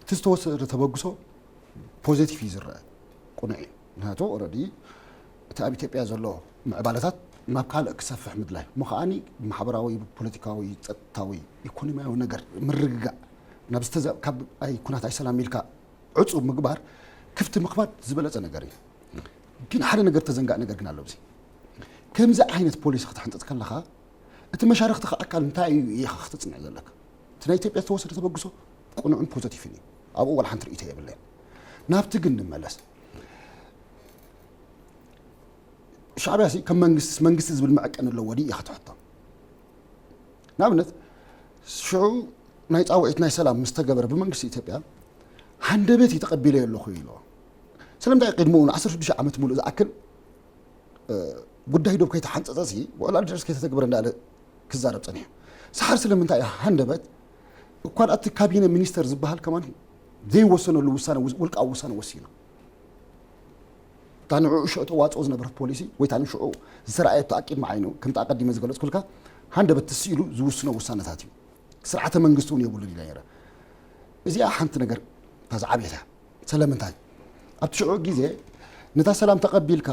እቲ ዝተወሰደ ተበግሶ ፖዘቲቭ እዩ ዝረአ፣ ቅኑዕ እዩ። ምክንያቱ ኦረዲ እቲ ኣብ ኢትዮጵያ ዘሎ ምዕባለታት ናብ ካልእ ክሰፍሕ ምድላይ እሞ ከዓኒ ማሕበራዊ፣ ፖለቲካዊ፣ ጸጥታዊ፣ ኢኮኖሚያዊ ነገር ምርግጋእ ናብ ዝተዘ-፣ ካብ ኣይ ኩናት ኣይ ሰላም ኢልካ ዕጹብ ምግባር፣ ክፍቲ ምኽባድ ዝበለጸ ነገር እዩ። ግን ሓደ ነገር ተዘንጋእ ነገር ግን ኣሎ። እዚ ከምዚ ዓይነት ፖሊሲ ክትሕንጥጥ ከለኻ እቲ መሻርክትኻ ኣካል እንታይ እዩ ኢኻ ክተጽንዕ ዘለካ። እቲ ናይ ኢትዮጵያ ዝተወሰደ ተበግሶ ቅኑዕን ፖዘቲቭን እዩ። ኣብኡ ዋላ ሓንቲ ርእይቶ የብለይን። ናብቲ ግን ንመለስ። ሻዕብያ ሲ ከም መንግስቲ፣ መንግስቲ ዝብል መዐቀኒ ኣለዎ ድዩ ኢኻ ትሕቶ። ንኣብነት ሽዑ ናይ ጻውዒት ናይ ሰላም ምስ ተገበረ ብመንግስቲ ኢትዮጵያ ሃንደበት እዩ ተቐቢለዮ ኣለኹ ኢሉ። ስለምንታይ ቅድሚኡ ን ዓሰርተ ሽዱሽተ ዓመት ሙሉእ ዝኣክል፣ እ፣ ጉዳይ ዶብ ከይተሓንጸጸ ሲ ውዕል ኣልጀርስ ከይተተግበረ እንዳለ ክዛረብ ጸኒሑ? ሰሓር ስለምንታይ እዩ ሃንደበት እኳ እቲ ካቢነ ሚኒስተር ዝበሃል ከማን ዘይወሰነሉ ውሳነ፣ ውስ-፣ ውልቃዊ ውሳነ ወሲኑ? እታ ንዕኡ ሽዑ ተዋጽኦ ዝነበረት ፖሊሲ ወይ እታ ንሽዑ ዝተረኣየቶ ኣቂድሚ ዓይኑ ከምቲ ኣቐዲመ ዝገለጽኩልካ ሃንደበት ትስኢሉ ዝውስኖ ውሳነታት እዩ። ስርዓተ መንግስቲ እውን የብሉን ኢለ ነይረ። እዚኣ ሓንቲ ነገር እታ ዝዓበየት እያ። ስለምንታይ? ኣብቲ ሽዑ ግዜ ነታ ሰላም ተቐቢልካ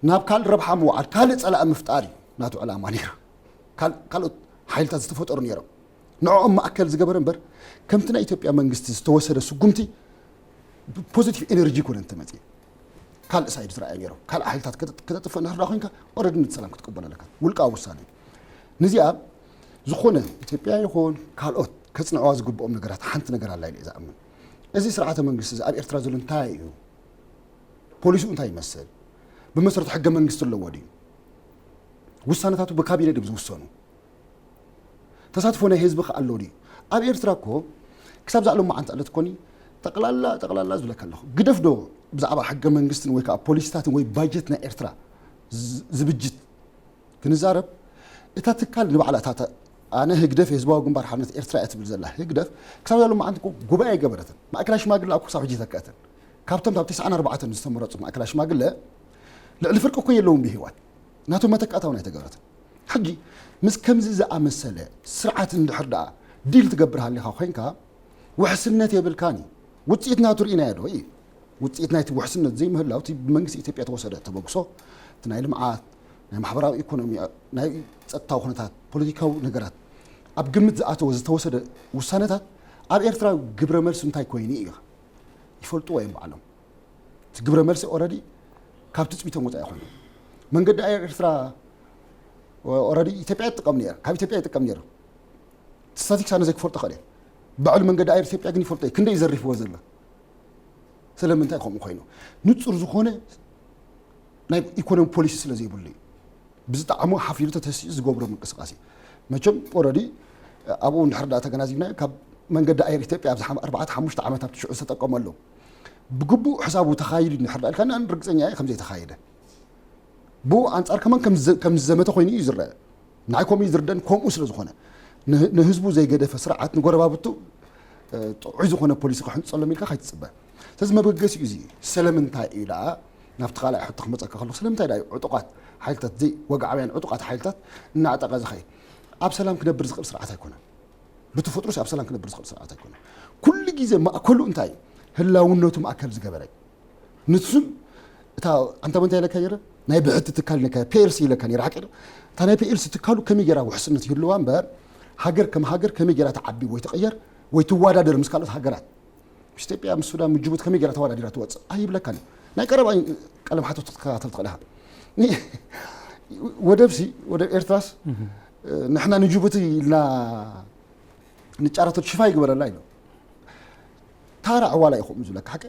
ናብ ካልእ ረብሓ ምውዓል፣ ካልእ ጸላኢ ምፍጣር እዩ ናቱ ዕላማ ነይሩ። ካል-፣ ካልኦት ሓይልታት ዝተፈጠሩ ነይሮም። ንዕኦም ማእከል ዝገበረ እምበር፣ ከምቲ ናይ ኢትዮጵያ መንግስቲ ዝተወሰደ ስጉምቲ ብፖዚቲቭ ኤነርጂ ይኮነን ተመጽየ። ካልእ ሳይድ ዝረኣየ ነይሮም። ካልእ ሓይልታት ከተ-፣ ከተጥፍእ እንድሕር ደኣ ኮንካ፣ ኦረዲ ነቲ ሰላም ክትቅበሎ ኣለካ። ውልቃዊ ውሳነ እዩ። ነዚኣ ዝኾነ ኢትዮጵያ ይኹን ካልኦት ከጽንዕዋ ዝግብኦም ነገራት ሓንቲ ነገር ኣላ ኢለ እየ ዝኣምን። እዚ ስርዓተ መንግስቲ እዚ ኣብ ኤርትራ ዘሎ እንታይ እዩ? ፖሊሲኡ እንታይ ይመስል? ብመሰረት ሕገ መንግስቲ ኣለዎ ድዩ? ውሳነታቱ ብካቢነ ድዮም ዝውሰኑ? ተሳትፎ ናይ ህዝቢ ከ ኣሎ ድዩ? ኣብ ኤርትራ እኮ ክሳብ እዛ ሎማዓንቲ ዕለት ኮኒ ጠቕላላ፣ ጠቕላላ ዝብለካ ኣለኹ። ግደፍ ዶ ብዛዕባ ሕገ መንግስትን ወይ ከዓ ፖሊሲታትን ወይ ባጀት ናይ ኤርትራ ዝ-፣ ዝብጅት ክንዛረብ፣ እታ ትካል ንባዕላ እታ፣ እታ ኣነ ህግደፍ የህዝባዊ ግንባር ሓርነት ኤርትራ እያ ትብል ዘላ ህግደፍ፣ ክሳብ እዛ ሎማዓንቲ እኮ ጉባኤ ኣይገበረትን። ማእከላይ ሽማግለ እኮ ክሳብ ሕጂ ኣይተክአትን። ካብቶም ኣብ ተስዓን ኣርባዕተን ዝተመረጹ ማእከላይ ሽማግለ ልዕሊ ፍርቂ እኮ የለውን ብህይወት። ናቶም መተካእታ እውን ኣይተገበረትን። ሕጂ ምስ ከምዚ ዝኣመሰለ ስርዓት እንድሕር ደኣ ዲል ትገብር ሃሊኻ ኮይንካ፣ ውሕስነት የብልካን እዩ። ውፅኢት ናቱ ርኢናዮ ዶ እዩ? ውፅኢት ናይቲ ውሕስነት ዘይምህላው፣ እቲ ብመንግስቲ ኢትዮጵያ ተወሰደ ተበግሶ፣ እቲ ናይ ልምዓት፣ ናይ ማሕበራዊ ኢኮኖሚ፣ ናይ ጸጥታዊ ኩነታት፣ ፖለቲካዊ ነገራት ኣብ ግምት ዝኣተወ ዝተወሰደ ውሳነታት ኣብ ኤርትራ ግብረ መልሲ እንታይ ኮይኑ እዩ? ይፈልጥዎ እዮም ባዕሎም። እቲ ግብረ መልሲ ኦረዲ ካብ ትጽቢቶም ወጻኢ ኮይኑ። መንገዲ ኣየር ኤርትራ ኦረዲ ኢትዮጵያ ይጥቀም ነይሩ፣ ካብ ኢትዮጵያ ይጥቀም ነይሩ። ስታቲክስ ኣነ ዘይክፈልጦ ኸእል እየ። ባዕሉ መንገዲ ኣየር ኢትዮጵያ ግን ይፈልጦ እዩ። ክንደይ ዘሪፍዎ ዘሎ? ስለምንታይ ከምኡ ኮይኑ? ንጹር ዝኾነ ናይ ኢኮኖሚ ፖሊሲ ስለ ዘይብሉ እዩ። ብዝጠዓሞ ሓፊሩ ተተሲኡ ዝገብሮ ምንቅስቃሴ። መቸም ኦረዲ ኣብኡ እንድሕር ደኣ ተገናዚብናዮ፣ ካብ መንገዲ ኣየር ኢትዮጵያ ኣብዚ ሓም-፣ ኣርባዕተ ሓሙሽተ ዓመት ኣብቲ ሽዑ ዝተጠቀመሉ ብግቡእ ሕሳቡ ተኻይዱ እንድሕር ደኣ ኢልካ፣ ኣነ ርግጸኛ እየ ከም ዘይተኻየደ። ብኡ ኣንጻር ከማን ከም ዝዘ-፣ ከም ዝዘመተ ኮይኑ እዩ ዝረአ። ንዓይ ከምኡ እዩ ዝርደን፣ ከምኡ ስለ ዝኾነ ን-፣ ንህዝቡ ዘይገደፈ ስርዓት ንጎረባብቱ፣ እ፣ ጥዑይ ዝኾነ ፖሊሲ ክሕንጸሎም ኢልካ ከይትጽበ። ስለዚ መበገሲኡ እዚ ስለምንታይ እዩ ደኣ ናብቲ ካልኣይ ሕቶ ክመጸካ ከለኹ፣ ስለምንታይ ደኣ እዩ ዕጡቓት ሓይልታት፣ ዘይወግዓውያን ዕጡቓት ሓይልታት እናዕጠቐ ዝኸይድ? ኣብ ሰላም ክነብር ዝኽእል ስርዓት ኣይኮነን። ብተፈጥሮስ ኣብ ሰላም ክነብር ዝኽእል ስርዓት ኣይኮነን። ኩሉ ግዜ ማእከሉ እንታይ እዩ? ህላውነቱ ማእከል ዝገበረ እዩ። ንሱን እታ ኣንታ እንታይ ኢለካ ነይረ? ናይ ብሕቲ ትካል ኢለካ፣ ፒ ኤል ሲ ኢለካ ነይረ፣ ሓቂ ዶ? እታ ናይ ፒ ኤል ሲ ትካሉ ከመይ ጌራ ውሕስነት ይህልዋ እምበር፣ ሃገር ከም ሃገር ከመይ ጌራ ትዓቢ ወይ ትቕየር ወይ ትወዳደር ምስ ካልኦት ሃገራት? ምስ ኢትዮጵያ፣ ምስ ሱዳን፣ ምስ ጅቡቲ ከመይ ጌራ ተወዳዲራ ትወጽእ? ኣይብለካን እዩ። ናይ ቀረባ ቀለም ሓተቱ ክትከታተል ትኽእል ኢኻ። ኒ-፣ ወደብሲ፣ ወደብ ኤርትራስ፣ ንሕና ንጅቡቲ ኢልና ንጫረቶ ሽፋ ይግበረላ ኢሉ። ታራ ዕዋላ ኢኹም ዝብለካ፣ ሓቂ?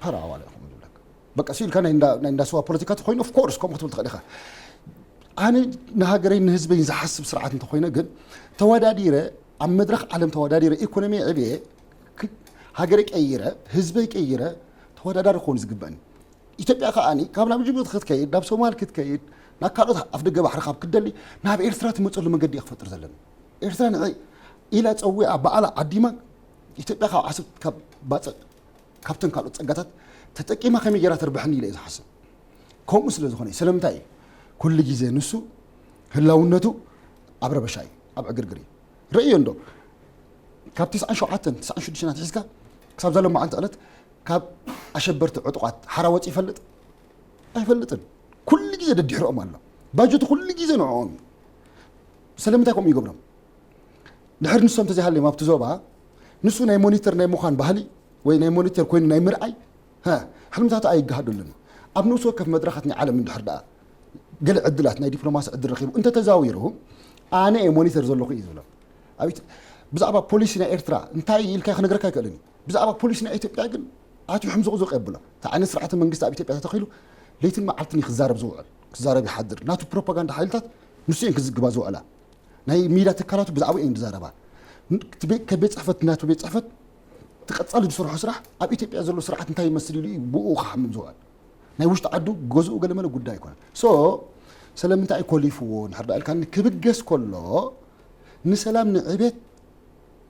ታራ ዕዋላ ኢኹም ዝብለካ። በቃ፣ ሲ ኢልካ ናይ እንዳ፣ ናይ እንዳ ስዋ ፖለቲካ ተኾይኑ፣ ኦፍ ኮርስ፣ ከምኡ ክትብል ትኽእል ኢኻ። ኣነ ንሃገረይ ንህዝበይ ዝሓስብ ስርዓት እንተኾይነ ግን፣ ተወዳዲረ፣ ኣብ መድረኽ ዓለም ተወዳዲረ፣ ኢኮኖሚ ዕብየ፣ ክ-፣ ሃገረይ ቀይረ፣ ህዝበይ ቀይረ፣ ተወዳዳሪ ክኸውን ዝግበእኒ። ኢትዮጵያ ከኣኒ ካብ ናብ ጅቡቲ ክትከይድ፣ ናብ ሶማል ክትከይድ፣ ናብ ካልኦት ኣፍደገ ባሕሪ ካብ ክትደሊ፣ ናብ ኤርትራ ትመጸሉ መንገዲ እየ ክፈጥር ዘለኒ። ኤርትራ ንዐይ ኢላ ጸዊዓ፣ ባዕላ ዓዲማ፣ ኢትዮጵያ ካብ ዓሰብ፣ ካብ ባጽዕ፣ ካብተን ካልኦት ጸጋታት ተጠቂማ ከመይ ጌራ ተርብሐኒ ኢለ እየ ዝሓስብ። ከምኡ ስለ ዝኾነ እዩ። ስለምንታይ እዩ? ኩሉ ግዜ ንሱ ህላውነቱ ኣብ ረበሻ እዩ፣ ኣብ ዕግርግር እዩ። ርእዮ እንዶ፣ ካብ ትስዓን ሸውዓተን፣ ትስዓን ሽዱሽተን ኣትሒዝካ ክሳብ እዛ ሎማዓንቲ ዕለት ካብ ኣሸበርቲ ዕጡቓት ሓራ ወፂኡ ይፈልጥ? ኣይፈልጥን። ኩሉ ግዜ ደድሕሮኦም ኣሎ። ባጀቱ ኩሉ ግዜ ንዕኦም እዩ። ስለምንታይ ከምኡ ይገብሮም? ድሕር ንሶም ተዘይሃልዮም ኣብቲ ዞባ፣ ንሱ ናይ ሞኒተር ናይ ምዃን ባህሊ ወይ ናይ ሞኒተር ኮይኑ ናይ ምርኣይ፣ ሃ፣ ሕልምታቱ ኣይገሃደሉን። ኣብ ንኡስ ወከፍ መድረኻት ናይ ዓለም እንድሕር ደኣ ገለ ዕድላት፣ ናይ ዲፕሎማሲ ዕድል ረኺቡ እንተተዛዊሩ፣ ኣነ እየ ሞኒተር ዘለኹ እዩ ዝብሎም። ኣብ ኢት-፣ ብዛዕባ ፖሊሲ ናይ ኤርትራ እንታይ ኢልካ ክነግረካ ኣይክእልን እዩ። ብዛዕባ ፖሊሲ ናይ ኢትዮጵያ ግን ኣትዩ ሕምዝቕዝቕ የብሎ። እቲ ዓይነት ስርዓተ መንግስቲ ኣብ ኢትዮጵያ ተተኺሉ ለይትን መዓልትን እዩ ክዛረብ ዝውዕል፣ ክዛረብ ይሓድር። ናቱ ፕሮፓጋንዳ ሓይልታት ንሱ እየን ክዝግባ ዝውዕላ። ናይ ሚድያ ትካላቱ ብዛዕባ እየን ዝዛረባ። እቲ ቤት፣ ከቤት ጽሕፈት ናቱ ቤት ጽሕፈት እቲ ቀጻሊ ዝሰርሖ ስራሕ ኣብ ኢትዮጵያ ዘሎ ስርዓት እንታይ ይመስል ኢሉ እዩ ብኡ ክሓምም ዝውዕል። ናይ ውሽጢ ዓዱ ገዝኡ ገለመለ ጉዳይ ኣይኮነን። ሶ ስለምንታይ እዩ ኮሊፍዎ እንድሕር ደኣ ኢልካኒ፣ ክብገስ ከሎ ንሰላም፣ ንዕቤት፣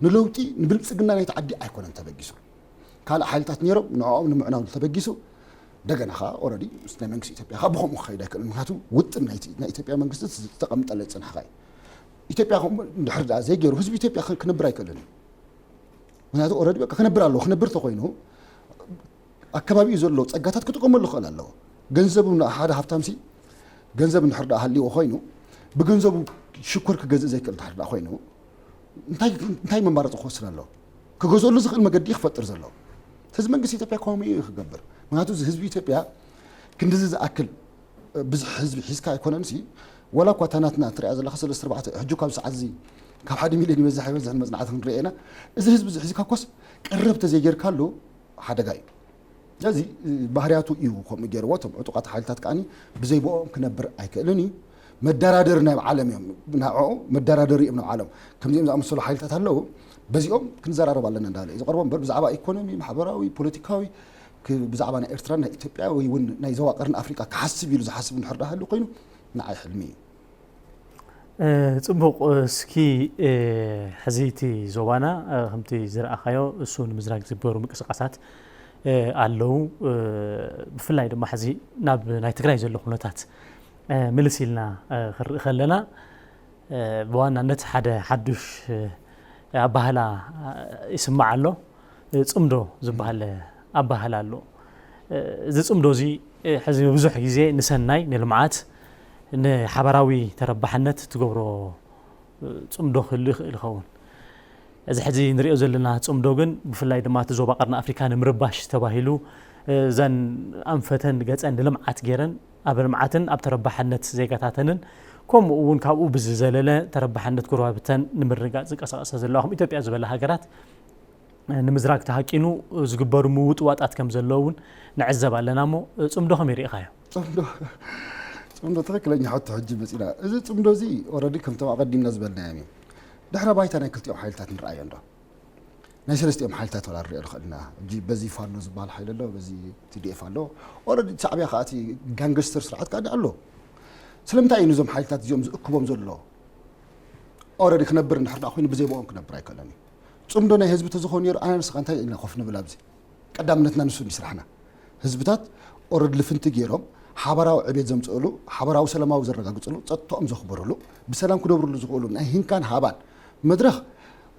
ንለውጢ፣ ንብልጽግና ናይቲ ዓዲ ኣይኮነን ተበጊሱ። ካልእ ሓይልታት ነይሮም፣ ንዕኦም ንምዕናው ተበጊሱ። እንደገና ኸኣ ኦረዲ ምስ ናይ መንግስቲ ኢትዮጵያ ኸኣ ብኸምኡ ክኸይድ ኣይክእልን። ምክንያቱ ውጥን ናይቲ፣ ናይ ኢትዮጵያ መንግስቲ ዝተቐምጠለ ዝጸንሐ ኸኣ እዩ። ኢትዮጵያ ከምኡ እንድሕር ደኣ ዘይገይሩ ህዝቢ ኢትዮጵያ ክ-፣ ክነብር ኣይክእልን እዩ። ምክንያቱ ኦረዲ በቃ ክነብር ኣለዎ። ክነብር ተኾይኑ ኣብ ከባቢኡ ዘሎ ጸጋታት ክጥቀመሉ ክኽእል ኣለዎ። ገንዘቡ ን-፣ ሓደ ሃብታምሲ ገንዘብ እንድሕር ደኣ ሃልይዎ ኮይኑ ብገንዘቡ ሽኮር ክገዝእ ዘይክእል እንድሕር ደኣ ኮይኑ እንታይ፣ እንታይ መማረፂ ክወስድ ኣለዎ? ክገዝኣሉ ዝኽእል መገዲ እዩ ክፈጥር ዘለዎ። ስለዚ መንግስቲ ኢትዮጵያ ከምኡ እዩ ክገብር። ምክንያቱ እዚ ህዝቢ ኢትዮጵያ ክንድዚ ዝኣክል ብዙሕ ህዝቢ ሒዝካ ኣይኮነን ሲ፣ ወላ እኳ እታ ናትና ትሪኣ ዘለኻ ሰለስተ ኣርባዕተ፣ ሕጂ ካብ ሰዓት እዚ ካብ ሓደ ሚልዮን ይበዝሕ ኣይበዝሕን መጽናዕቲ ክንርኢ ኢና። እዚ ህዝቢ እዚ ሒዝካ እኮስ ቀረብ ተዘይጌርካሉ ሓደጋ እዩ። ስለዚ ባህርያቱ እዩ ከምኡ ገይርዎ። እቶም ዕጡቓት ሓይልታት ከኣኒ ብዘይ ብኦም ክነብር ኣይክእልን እዩ። መደራደሪ ናይ ዓለም እዮም፣ ንዕኡ መደራደሪ እዮም ናብ ዓለም። ከምዚኦም ዝኣመሰሉ ሓይልታት ኣለዉ፣ በዚኦም ክንዘራረብ ኣለና እንዳበለ እዩ ዝቐርቦ እምበር ብዛዕባ ኢኮኖሚ፣ ማሕበራዊ፣ ፖለቲካዊ፣ ክ-፣ ብዛዕባ ናይ ኤርትራን ናይ ኢትዮጵያ ወይ እውን ናይ ዞባ ቀርኒ ኣፍሪቃ ክሓስብ ኢሉ ዝሓስብ እንድሕር ደኣ ሃልዩ ኮይኑ ንዓይ ሕልሚ እዩ። እ፣ ጽቡቕ። እስኪ፣ እ፣ ሕዚ እቲ ዞባና፣ እ፣ ከምቲ ዝረኣኻዮ እሱ ንምዝራግ ዝግበሩ ምንቅስቃሳት፣ እ፣ ኣለዉ። እ፣ ብፍላይ ድማ ሕዚ ናብ ናይ ትግራይ ዘሎ ኩነታት ምልስ ኢልና ክንርኢ ከለና፣ ብዋናነት ሓደ ሓዱሽ ኣባህላ ይስማዕ ኣሎ። ጽምዶ ዝበሃል ኣባህላ ኣሎ። እዚ ጽምዶ እዚ ሕዚ ብዙሕ ግዜ ንሰናይ፣ ንልምዓት፣ ንሓባራዊ ተረባሕነት ትገብሮ ጽምዶ ክህሉ ይኽእል ይኸውን። እዚ ሕዚ ንሪኦ ዘለና ጽምዶ ግን ብፍላይ ድማ እቲ ዞባ ቀርኒ ኣፍሪካ ንምርባሽ ተባሂሉ እዘን ኣንፈተን ገጸን ንልምዓት ገይረን ኣብ ልምዓትን ኣብ ተረባሕነት ዜጋታተንን ከምኡ እውን ካብኡ ብዝዘለለ ተረባሕነት ጎረባብተን ንምርግጋጽ ዝንቀሳቐሳ ዘለዋ ከም ኢትዮጵያ ዝበላ ሃገራት ንምዝራግ ተሃቂኑ ዝግበሩ ምውጥዋጣት ከም ዘለዉ እውን ንዕዘብ ኣለና። እሞ ጽምዶ ከመይ ርኢኻዮ? ጽምዶ ጽምዶ ትኽክለኛ ሕቶ ሕጂ መፂና። እዚ ጽምዶ እዚ ኦረዲ ከምቶም ኣቐዲምና ዝበልናዮም እዮም። ድሕረ ባይታ ናይ ክልቲኦም ሓይልታት ንርኣዮ እንዶ ናይ ሰለስቲኦም ሓይልታት ወላ ንሪኦ ንኽእል ኢና። ሕጂ በዚ ፋኖ ዝበሃል ሓይሊ ኣሎ፣ በዚ ቲ ዲ ኤፍ ኣሎ። ኦረዲ ሻዕብያ ከዓ እቲ ጋንግስተር ስርዓት ከዓ ኣሎ። ስለምንታይ እዩ ነዞም ሓይልታት እዚኦም ዝእክቦም ዘሎ? ኦረዲ ክነብር እንድሕር ደኣ ኮይኑ ብዘይ ብኦም ክነብር ኣይክእለን እዩ። ጽምዶ ናይ ህዝቢ ተዝኾን ነይሩ ኣነ ንስኻ እንታይ ኢልና ኮፍ ንብል ኣብዚ? ቀዳምነትና ንሱ እዩ ስራሕና። ህዝብታት ኦረድ ልፍንቲ ገይሮም ሓባራዊ ዕቤት ዘምፅእሉ፣ ሓባራዊ ሰላማዊ ዘረጋግፅሉ፣ ፀጥታኦም ዘኽብርሉ፣ ብሰላም ክነብርሉ ዝኽእሉ ናይ ህንካን ሃባን መድረኽ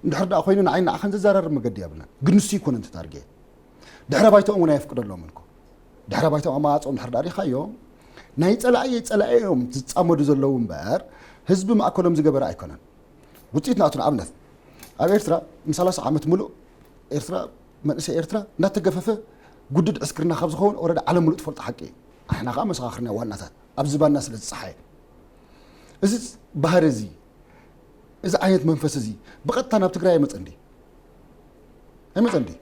እንድሕር ደኣ ኮይኑ ንዓይ ንዓኻን ዘዘራርብ መገዲ የብልናን። ግን ንሱ ይኮነ እቲ ታርጌት። ድሕረ ባይታኦም እውን ኣየፍቅደሎምን እኮ። ድሕረ ባይታኦም ኣማራፅኦም እንድሕር ደኣ ሪኢኻዮ ናይ ፀላኢ ፀላኢ እዮም ዝፃመዱ ዘለዉ እምበር ህዝቢ ማእከሎም ዝገበረ ኣይኮነን። ውፅኢት ናቱ ንኣብነት ኣብ ኤርትራ ን30 ዓመት ሙሉእ ኤርትራ መንእሰይ ኤርትራ እናተገፈፈ ጉድድ ዕስክርና ካብ ዝኸውን ኦረዲ ዓለም ሙሉእ ትፈልጦ ሓቂ እዩ። ኣሕና ከዓ መሰኻኽርና ዋናታት ኣብ ዝባና ስለ ዝፀሓየ እዚ ባህሪ እዚ እዚ ዓይነት መንፈስ እዚ ብቐጥታ ናብ ትግራይ ኣይመፀን ድዩ? ኣይመፀን ድዩ?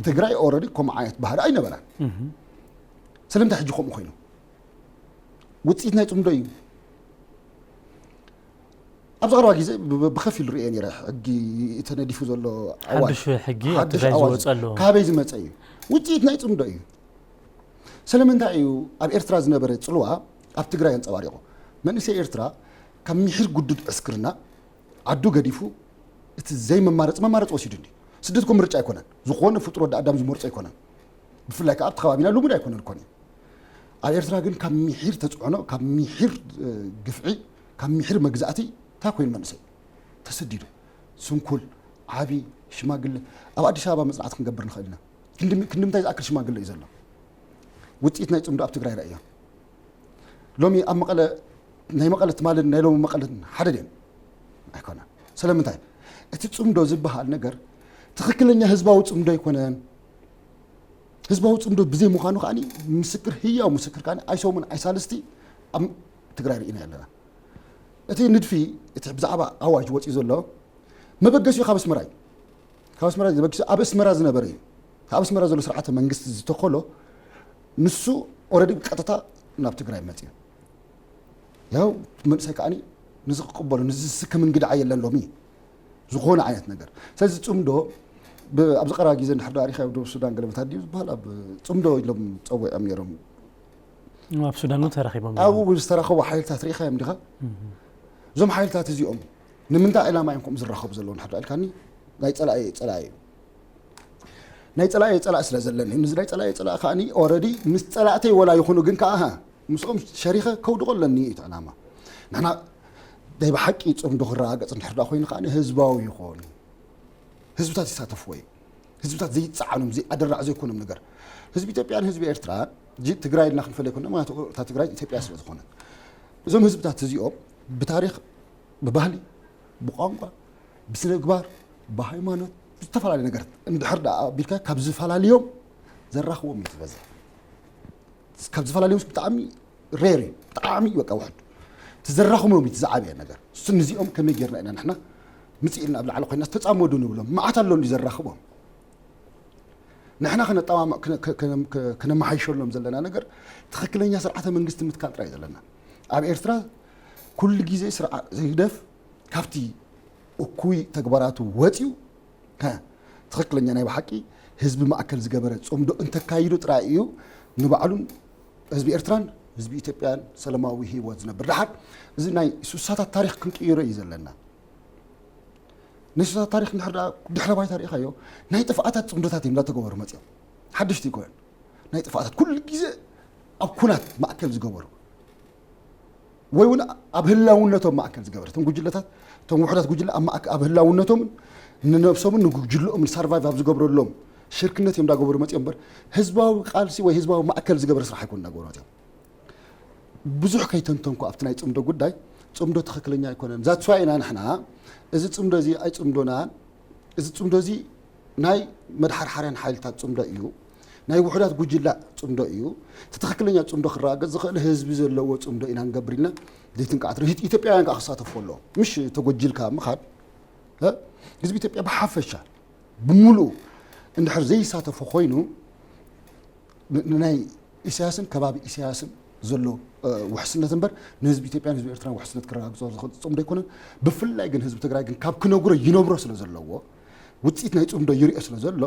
ትግራይ ኦረዲ ከምኡ ዓይነት ባህሪ ኣይነበራን። ስለምንታይ ሕጂ ከምኡ ኮይኑ? ውፅኢት ናይ ፅምዶ እዩ። ኣብዚ ቀረባ ግዜ ብ- ብ- ብኸፊል ርእየ ነይረ ሕጊ ተነዲፉ ዘሎ ኣዋጅ። ሓዱሽ ሕጊ ኣብ ሓዱሽ ትግራይ ኣዋጅ ዝወፀሉ። ካበይ ዝመፀ እዩ? ውፅኢት ናይ ፅምዶ እዩ። ስለምንታይ እዩ ኣብ ኤርትራ ዝነበረ ፅልዋ ኣብ ትግራይ ኣንፀባሪቑ? መንእሰይ ኤርትራ ካብ ሚሒር ጉዱድ ዕስክርና ዓዱ ገዲፉ እቲ ዘይመማረፂ መማረፂ ወሲዱ እንዲ ስደት እኮ ምርጫ ኣይኮነን። ዝኾነ ፍጡር ወዲ ኣዳም ዝመርፆ ኣይኮነን። ብፍላይ ከዓ ኣብቲ ከባቢና ልሙድ ኣይኮነን እኮ እዩ። ኣብ ኤርትራ ግን ካብ ሚሒር ተፅዕኖ፣ ካብ ሚሒር ግፍዒ፣ ካብ ሚሒር መግዛእቲ እንታይ ኮይኑ መንእሰይ ተሰዲዱ? ስንኩል፣ ዓቢ፣ ሽማግለ ኣብ ኣዲስ ኣበባ መፅናዕቲ ክንገብር ንኽእል ኢና። ክንዲ ምንታይ ዝኣክል ሽማግለ እዩ ዘሎ? ውፅኢት ናይ ፅምዶ ኣብ ትግራይ ረእዮ። ሎሚ ኣብ መቐለ ናይ መቐለ ትማልን ናይ ሎሚ መቐለን ሓደ ድዮም? ኣይኮነን። ስለምንታይ? እቲ ፅምዶ ዝበሃል ነገር ትኽክለኛ ህዝባዊ ፅምዶ ኣይኮነን። ህዝባዊ ፅምዶ ብዘይ ምዃኑ ከዓኒ ምስክር ህያው ምስክር ከዓኒ ኣይሰሙን ኣይሳልስቲ ኣብ ትግራይ ርኢና ኣለና። እቲ ንድፊ እቲ ብዛዕባ ኣዋጅ ወፂኡ ዘሎ መበገሲኡ ካብ ኣስመራ እዩ። ካብ ኣስመራ እዩ ተበጊሱ ኣብ ኣስመራ ዝነበረ እዩ። ካብ ኣስመራ ዘሎ ስርዓተ መንግስቲ ዝተኸሎ ንሱ ኦረዲ ብቀጥታ ናብ ትግራይ መፅዩ። ያው መንእሰይ ከዓኒ ንዚ ክቅበሉ ንዚ ዝስክም እንግድዓ የለን ሎሚ ዝኾነ ዓይነት ነገር። ስለዚ ፅምዶ ኣብዚ ቀረባ ግዜ እንድሕር ዶ ኣሪኻ ኣብ ደቡብ ሱዳን ገለመታት ድዩ ዝበሃል ኣብ ፅምዶ ኢሎም ፀዊዖም ነይሮም። ኣብ ሱዳን እውን ተራኺቦም እዮም። ኣብኡ ዝተራኸቡ ሓይልታት ርኢኻዮም ዲኻ? እዞም ሓይልታት እዚኦም ንምንታይ ዕላማ እዮም ከምኡ ዝራኸቡ ዘለዉ እንድሕር ዶ ኢልካኒ ናይ ፀላኢ ፀላኢ እዩ። ናይ ፀላኢ ፀላኢ ስለ ዘለኒ ምስ ናይ ፀላኢ ፀላኢ ከዓኒ ኦረዲ ምስ ፀላእተይ ወላ ይኹኑ ግን ከዓ ምስኦም ሸሪኸ ከውድቆ ኣለኒ እዩ እቲ ዕላማ። ንሕና ናይ ብሓቂ ፅምዶ ክረጋገፅ እንድሕር ዳ ኮይኑ ከዓ ህዝባዊ ይኾን ህዝብታት ይሳተፍዎ እዩ። ህዝብታት ዘይፀዓኖም ኣደራዕ ዘይኮኖም ነገር ህዝቢ ኢትዮጵያን ህዝቢ ኤርትራ ትግራይ ኢልና ክንፈለ ይኮና ምክንያቱ እታ ትግራይ ኢትዮጵያ ስለ ዝኾነ እዞም ህዝብታት እዚኦም ብታሪክ ብባህሊ ብቋንቋ ብስነ ምግባር ብሃይማኖት ብዝተፈላለዩ ነገር እንድሕር ዳ ኣቢልካ ካብ ዝፈላለዮም ዘራኽቦም እዩ ዝበዝሕ። ካብ ዝፈላለዮም ብጣዕሚ ሬር እዩ ብጣዕሚ በቃ ውሕድ ትዘራኽቦም እዩ ዝዓበየ ነገር እሱ ንዚኦም ከመይ ጌርና ኢና ንሕና ምፅእ ኢልና ኣብ ላዕሊ ኮይና ዝተፃመዱ ንብሎም መዓት ኣሎ እንዲ ዘራኽቦም ንሕና ከነጠማምቕ ከነመሓይሸሎም ዘለና ነገር ትኽክለኛ ስርዓተ መንግስቲ ምትካል ጥራይ ዘለና ኣብ ኤርትራ ኩሉ ግዜ ስርዓት ህግደፍ ካብቲ እኩይ ተግባራቱ ወፂኡ ትኽክለኛ ናይ ብሓቂ ህዝቢ ማእከል ዝገበረ ፅምዶ እንተካይዱ ጥራይ እዩ ንባዕሉን ህዝቢ ኤርትራን ህዝቢ ኢትዮጵያን ሰላማዊ ህይወት ዝነብር ደሓር እዚ ናይ ሱሳታት ታሪክ ክንቅይሮ እዩ ዘለና ናይ ሱሳታት ታሪክ ድሕረ ባይታ ርኢኻዮ ናይ ጥፍኣታት ፅምዶታት እዮም እንዳተገበሩ መፅኦም ሓደሽቲ ይኮነን ናይ ጥፍኣታት ኩሉ ግዜ ኣብ ኩናት ማእከል ዝገበሩ ወይ እውን ኣብ ህላውነቶም ማእከል ዝገበረ፣ እቶም ጉጅለታት፣ እቶም ውሑዳት ጉጅለ ኣብ ማእከ-፣ ኣብ ህላውነቶምን ንነብሶምን ንጉጅለኦምን ሰርቫይቭ ኣብ ዝገብረሎም ሽርክነት እዮም እንዳገበሩ መፅኦም እምበር፣ ህዝባዊ ቃልሲ ወይ ህዝባዊ ማእከል ዝገበረ ስራሕ ኣይኮኑ እናገበሩ መፅኦም። ብዙሕ ከይተንተንኩ ኣብቲ ናይ ፅምዶ ጉዳይ፣ ፅምዶ ትኽክለኛ ኣይኮነን። ዛትስ ዋይ ኢና ንሕና እዚ ፅምዶ እዚ ኣይፅምዶናን። እዚ ፅምዶ እዚ ናይ መድሓርሓርያን ሓይልታት ፅምዶ እዩ። ናይ ውሑዳት ጉጅላ ፅምዶ እዩ። እቲ ትኽክለኛ ፅምዶ ክረጋገፅ ዝኽእል ህዝቢ ዘለዎ ፅምዶ ኢና ንገብር ኢልና ዘይትንቃዕ ትርኢት ኢትዮጵያውያን ከዓ ክሳተፉ ኣለዎም። ምሽ ተጎጂልካ ምኻድ፣ እ? ህዝቢ ኢትዮጵያ ብሓፈሻ ብምሉኡ እንድሕር ዘይሳተፎ ኮይኑ፣ ን-፣ ንናይ ኢሳያስን ከባቢ ኢሳያስን ዘሎ፣ እ፣ ውሕስነት እምበር ንህዝቢ ኢትዮጵያን ህዝቢ ኤርትራን ውሕስነት ክረጋግጾ ዝኽእል ጽምዶ ኣይኮነን። ብፍላይ ግን ህዝቢ ትግራይ ግን ካብ ክነግሮ ይነብሮ ስለ ዘለዎ፣ ውጽኢት ናይ ጽምዶ ይርእዮ ስለ ዘሎ፣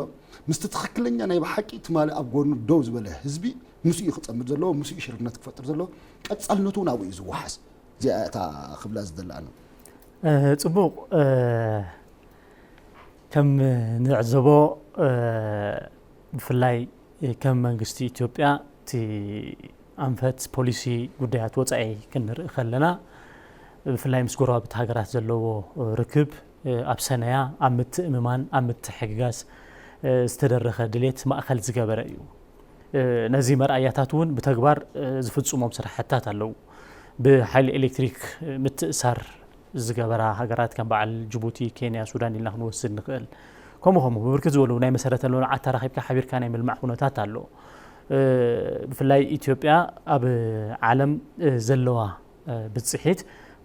ምስቲ ትኽክለኛ ናይ ብሓቂ ትማሊ ኣብ ጎኑ ደው ዝበለ ህዝቢ ምስኡ እዩ ክጸምድ ዘለዎ፣ ምስኡ እዩ ሽርክነት ክፈጥር ዘለዎ። ቀጻልነቱ እውን ኣብኡ እዩ ዝወሓስ። እዚኣ እታ ክብላ ዝደለኣና። እ፣ ጽቡቕ። እ፣ ከም ንዕዘቦ፣ እ፣ ብፍላይ ከም መንግስቲ ኢትዮጵያ እቲ ኣንፈት ፖሊሲ ጉዳያት ወጻኢ ክንርኢ ከለና፣ ብፍላይ ምስ ጎረባብቲ ሃገራት ዘለዎ ርክብ፣ ኣብ ሰነያ፣ ኣብ ምትእምማን፣ ኣብ ምትሕግጋዝ ዝተደረኸ ድሌት ማእከል ዝገበረ እዩ። ነዚ መርኣያታት እውን ብተግባር ዝፍጽሞም ስራሕታት ኣለዉ። ብሓይሊ ኤሌክትሪክ ምትእሳር ዝገበራ ሃገራት ከም በዓል ጅቡቲ፣ ኬንያ፣ ሱዳን ኢልና ክንወስድ ንኽእል። ከምኡ ከምኡ ብብርክት ዝበሉ ናይ መሰረተ ልምዓት ተራኺብካ ሓቢርካ ናይ ምልማዕ ኩነታት ኣሎ። እ፣ ብፍላይ ኢትዮጵያ ኣብ ዓለም፣ እ፣ ዘለዋ፣ እ፣ ብጽሒት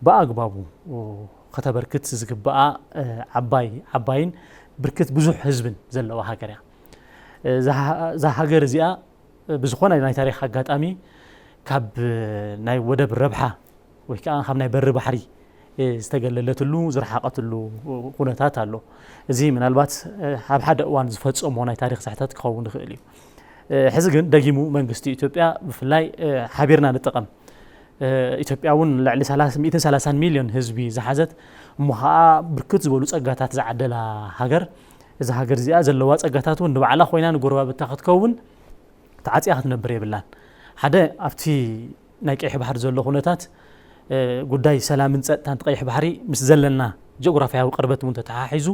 ብኣግባቡ፣ እ፣ ከተበርክት ዝግብኣ፣ እ፣ ዓባይ፣ ዓባይን ብርክት ብዙሕ ህዝብን ዘለዋ ሃገር እያ። እ፣ እዛ ሃ-፣ እዛ ሃገር እዚኣ ብዝኾነ ናይ ታሪኽ ኣጋጣሚ ካብ ናይ ወደብ ረብሓ ወይ ከዓ ካብ ናይ በሪ ባሕሪ ዝተገለለትሉ ዝረሓቐትሉ ኩነታት ኣሎ። እዚ ምናልባት ኣብ ሓደ እዋን ዝፈጸሞ ናይ ታሪኽ ስሕተት ክኸውን ይኽእል እዩ። ሕዚ ግን ደጊሙ መንግስቲ ኢትዮጵያ ብፍላይ ሓቢርና ንጠቐም፣ ኢትዮጵያ እውን ልዕሊ ሰላሳ፣ ሚእትን ሰላሳን ሚልዮን ህዝቢ ዝሓዘት እሞ ከዓ ብርክት ዝበሉ ጸጋታት ዝዓደላ ሃገር፣ እዛ ሃገር እዚኣ ዘለዋ ጸጋታት እውን ንባዕላ ኮይና ንጎረባብታ ክትከውን ተዓጽያ ክትነብር የብላን። ሓደ ኣብቲ ናይ ቀይሕ ባሕሪ ዘሎ ኩነታት፣ እ፣ ጉዳይ ሰላምን ጸጥታን እቲ ቀይሕ ባሕሪ ምስ ዘለና ጂኦግራፍያዊ ቅርበት እውን ተተሓሒዙ፣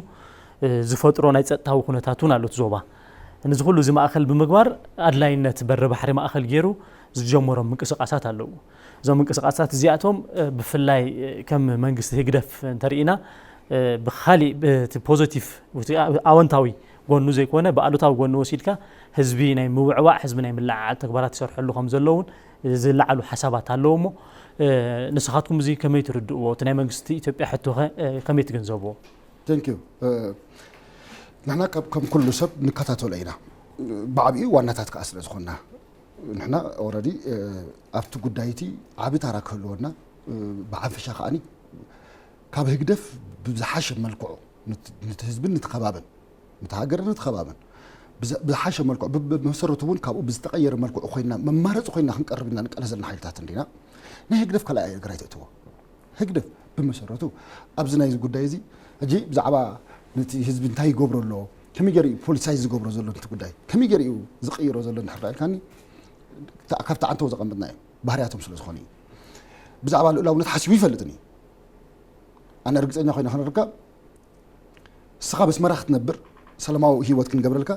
እ፣ ዝፈጥሮ ናይ ጸጥታዊ ኩነታት እውን ኣሎ እቲ ዞባ። ነዚ ኩሉ እዚ ማእከል ብምግባር ኣድላይነት በሪ ባሕሪ ማእከል ገይሩ ዝጀመሮም ምንቅስቃሳት ኣለዉ። እዞም ምንቅስቃሳት እዚኣቶም፣ እ፣ ብፍላይ፣ እ፣ ከም መንግስቲ ህግደፍ እንተርኢና፣ እ፣ ብኻሊእ፣ ብቲ ፖዘቲቭ፣ ብቲ ኣወንታዊ ጎኑ ዘይኮነ ብኣሉታዊ ጎኑ ወሲድካ ህዝቢ ናይ ምውዕዋዕ፣ ህዝቢ ናይ ምልዕዓል ተግባራት ይሰርሐሉ ከም ዘለዉ እውን ዝለዓሉ ሓሳባት ኣለዉ እሞ፣ እ፣ ንስኻትኩም እዚ ከመይ ትርድእዎ? እቲ ናይ መንግስቲ ኢትዮጵያ ሕቶኸ፣ እ፣ ከመይ ትግንዘብዎ? Thank you። እ፣ ንሕና ካብ፣ ከም ኩሉ ሰብ ንከታተሎ ኢና። ብዓቢኡ ዋናታት ከኣ ስለ ዝኾንና። ንሕና ኦረዲ፣ እ፣ ኣብቲ ጉዳይ እቲ ዓቢ ታራ ክህልወና፣ እ፣ ብሓፈሻ ከኣኒ ካብ ህግደፍ ብዝሓሸ መልክዑ ነት-፣ ነቲ ህዝብን ነቲ ከባብን፣ ነቲ ሃገርን ነቲ ከባብን ብዝ-፣ ብዝሓሸ መልክዑ፣ ብ-፣ ብመሰረቱ እውን ካብኡ ብዝተቐየረ መልክዑ ኮይንና፣ መማረፂ ኮይንና ክንቀርብ ኢና ንቃለስ ዘለና ሓይልታት እንዲና። ናይ ህግደፍ ካልኣይ ነገር ኣይተእትዎ። ህግደፍ ብመሰረቱ ኣብዚ ናይዚ ጉዳይ እዚ፣ ሕጂ ብዛዕባ ነቲ ህዝቢ እንታይ ይገብሮ ኣሎ፣ ከመይ ገይሩ እዩ ፖሊሳይዝ ዝገብሮ ዘሎ ነቲ ጉዳይ፣ ከመይ ገይሩ እዩ ዝቕይሮ ዘሎ እንድሕር ኢልካኒ፣ እታ-፣ ካብቲ ዓንተው ዘቐምጥና እዮም፣ ባህርያቶም ስለ ዝኾኑ እዩ። ብዛዕባ ልኡላውነት ሓሲቡ ይፈልጥን እዩ። ኣነ ርግጸኛ ኮይነ ክነግረካ፣ እስኻ በስመራ ክትነብር፣ ሰላማዊ ህይወት ክንገብረልካ፣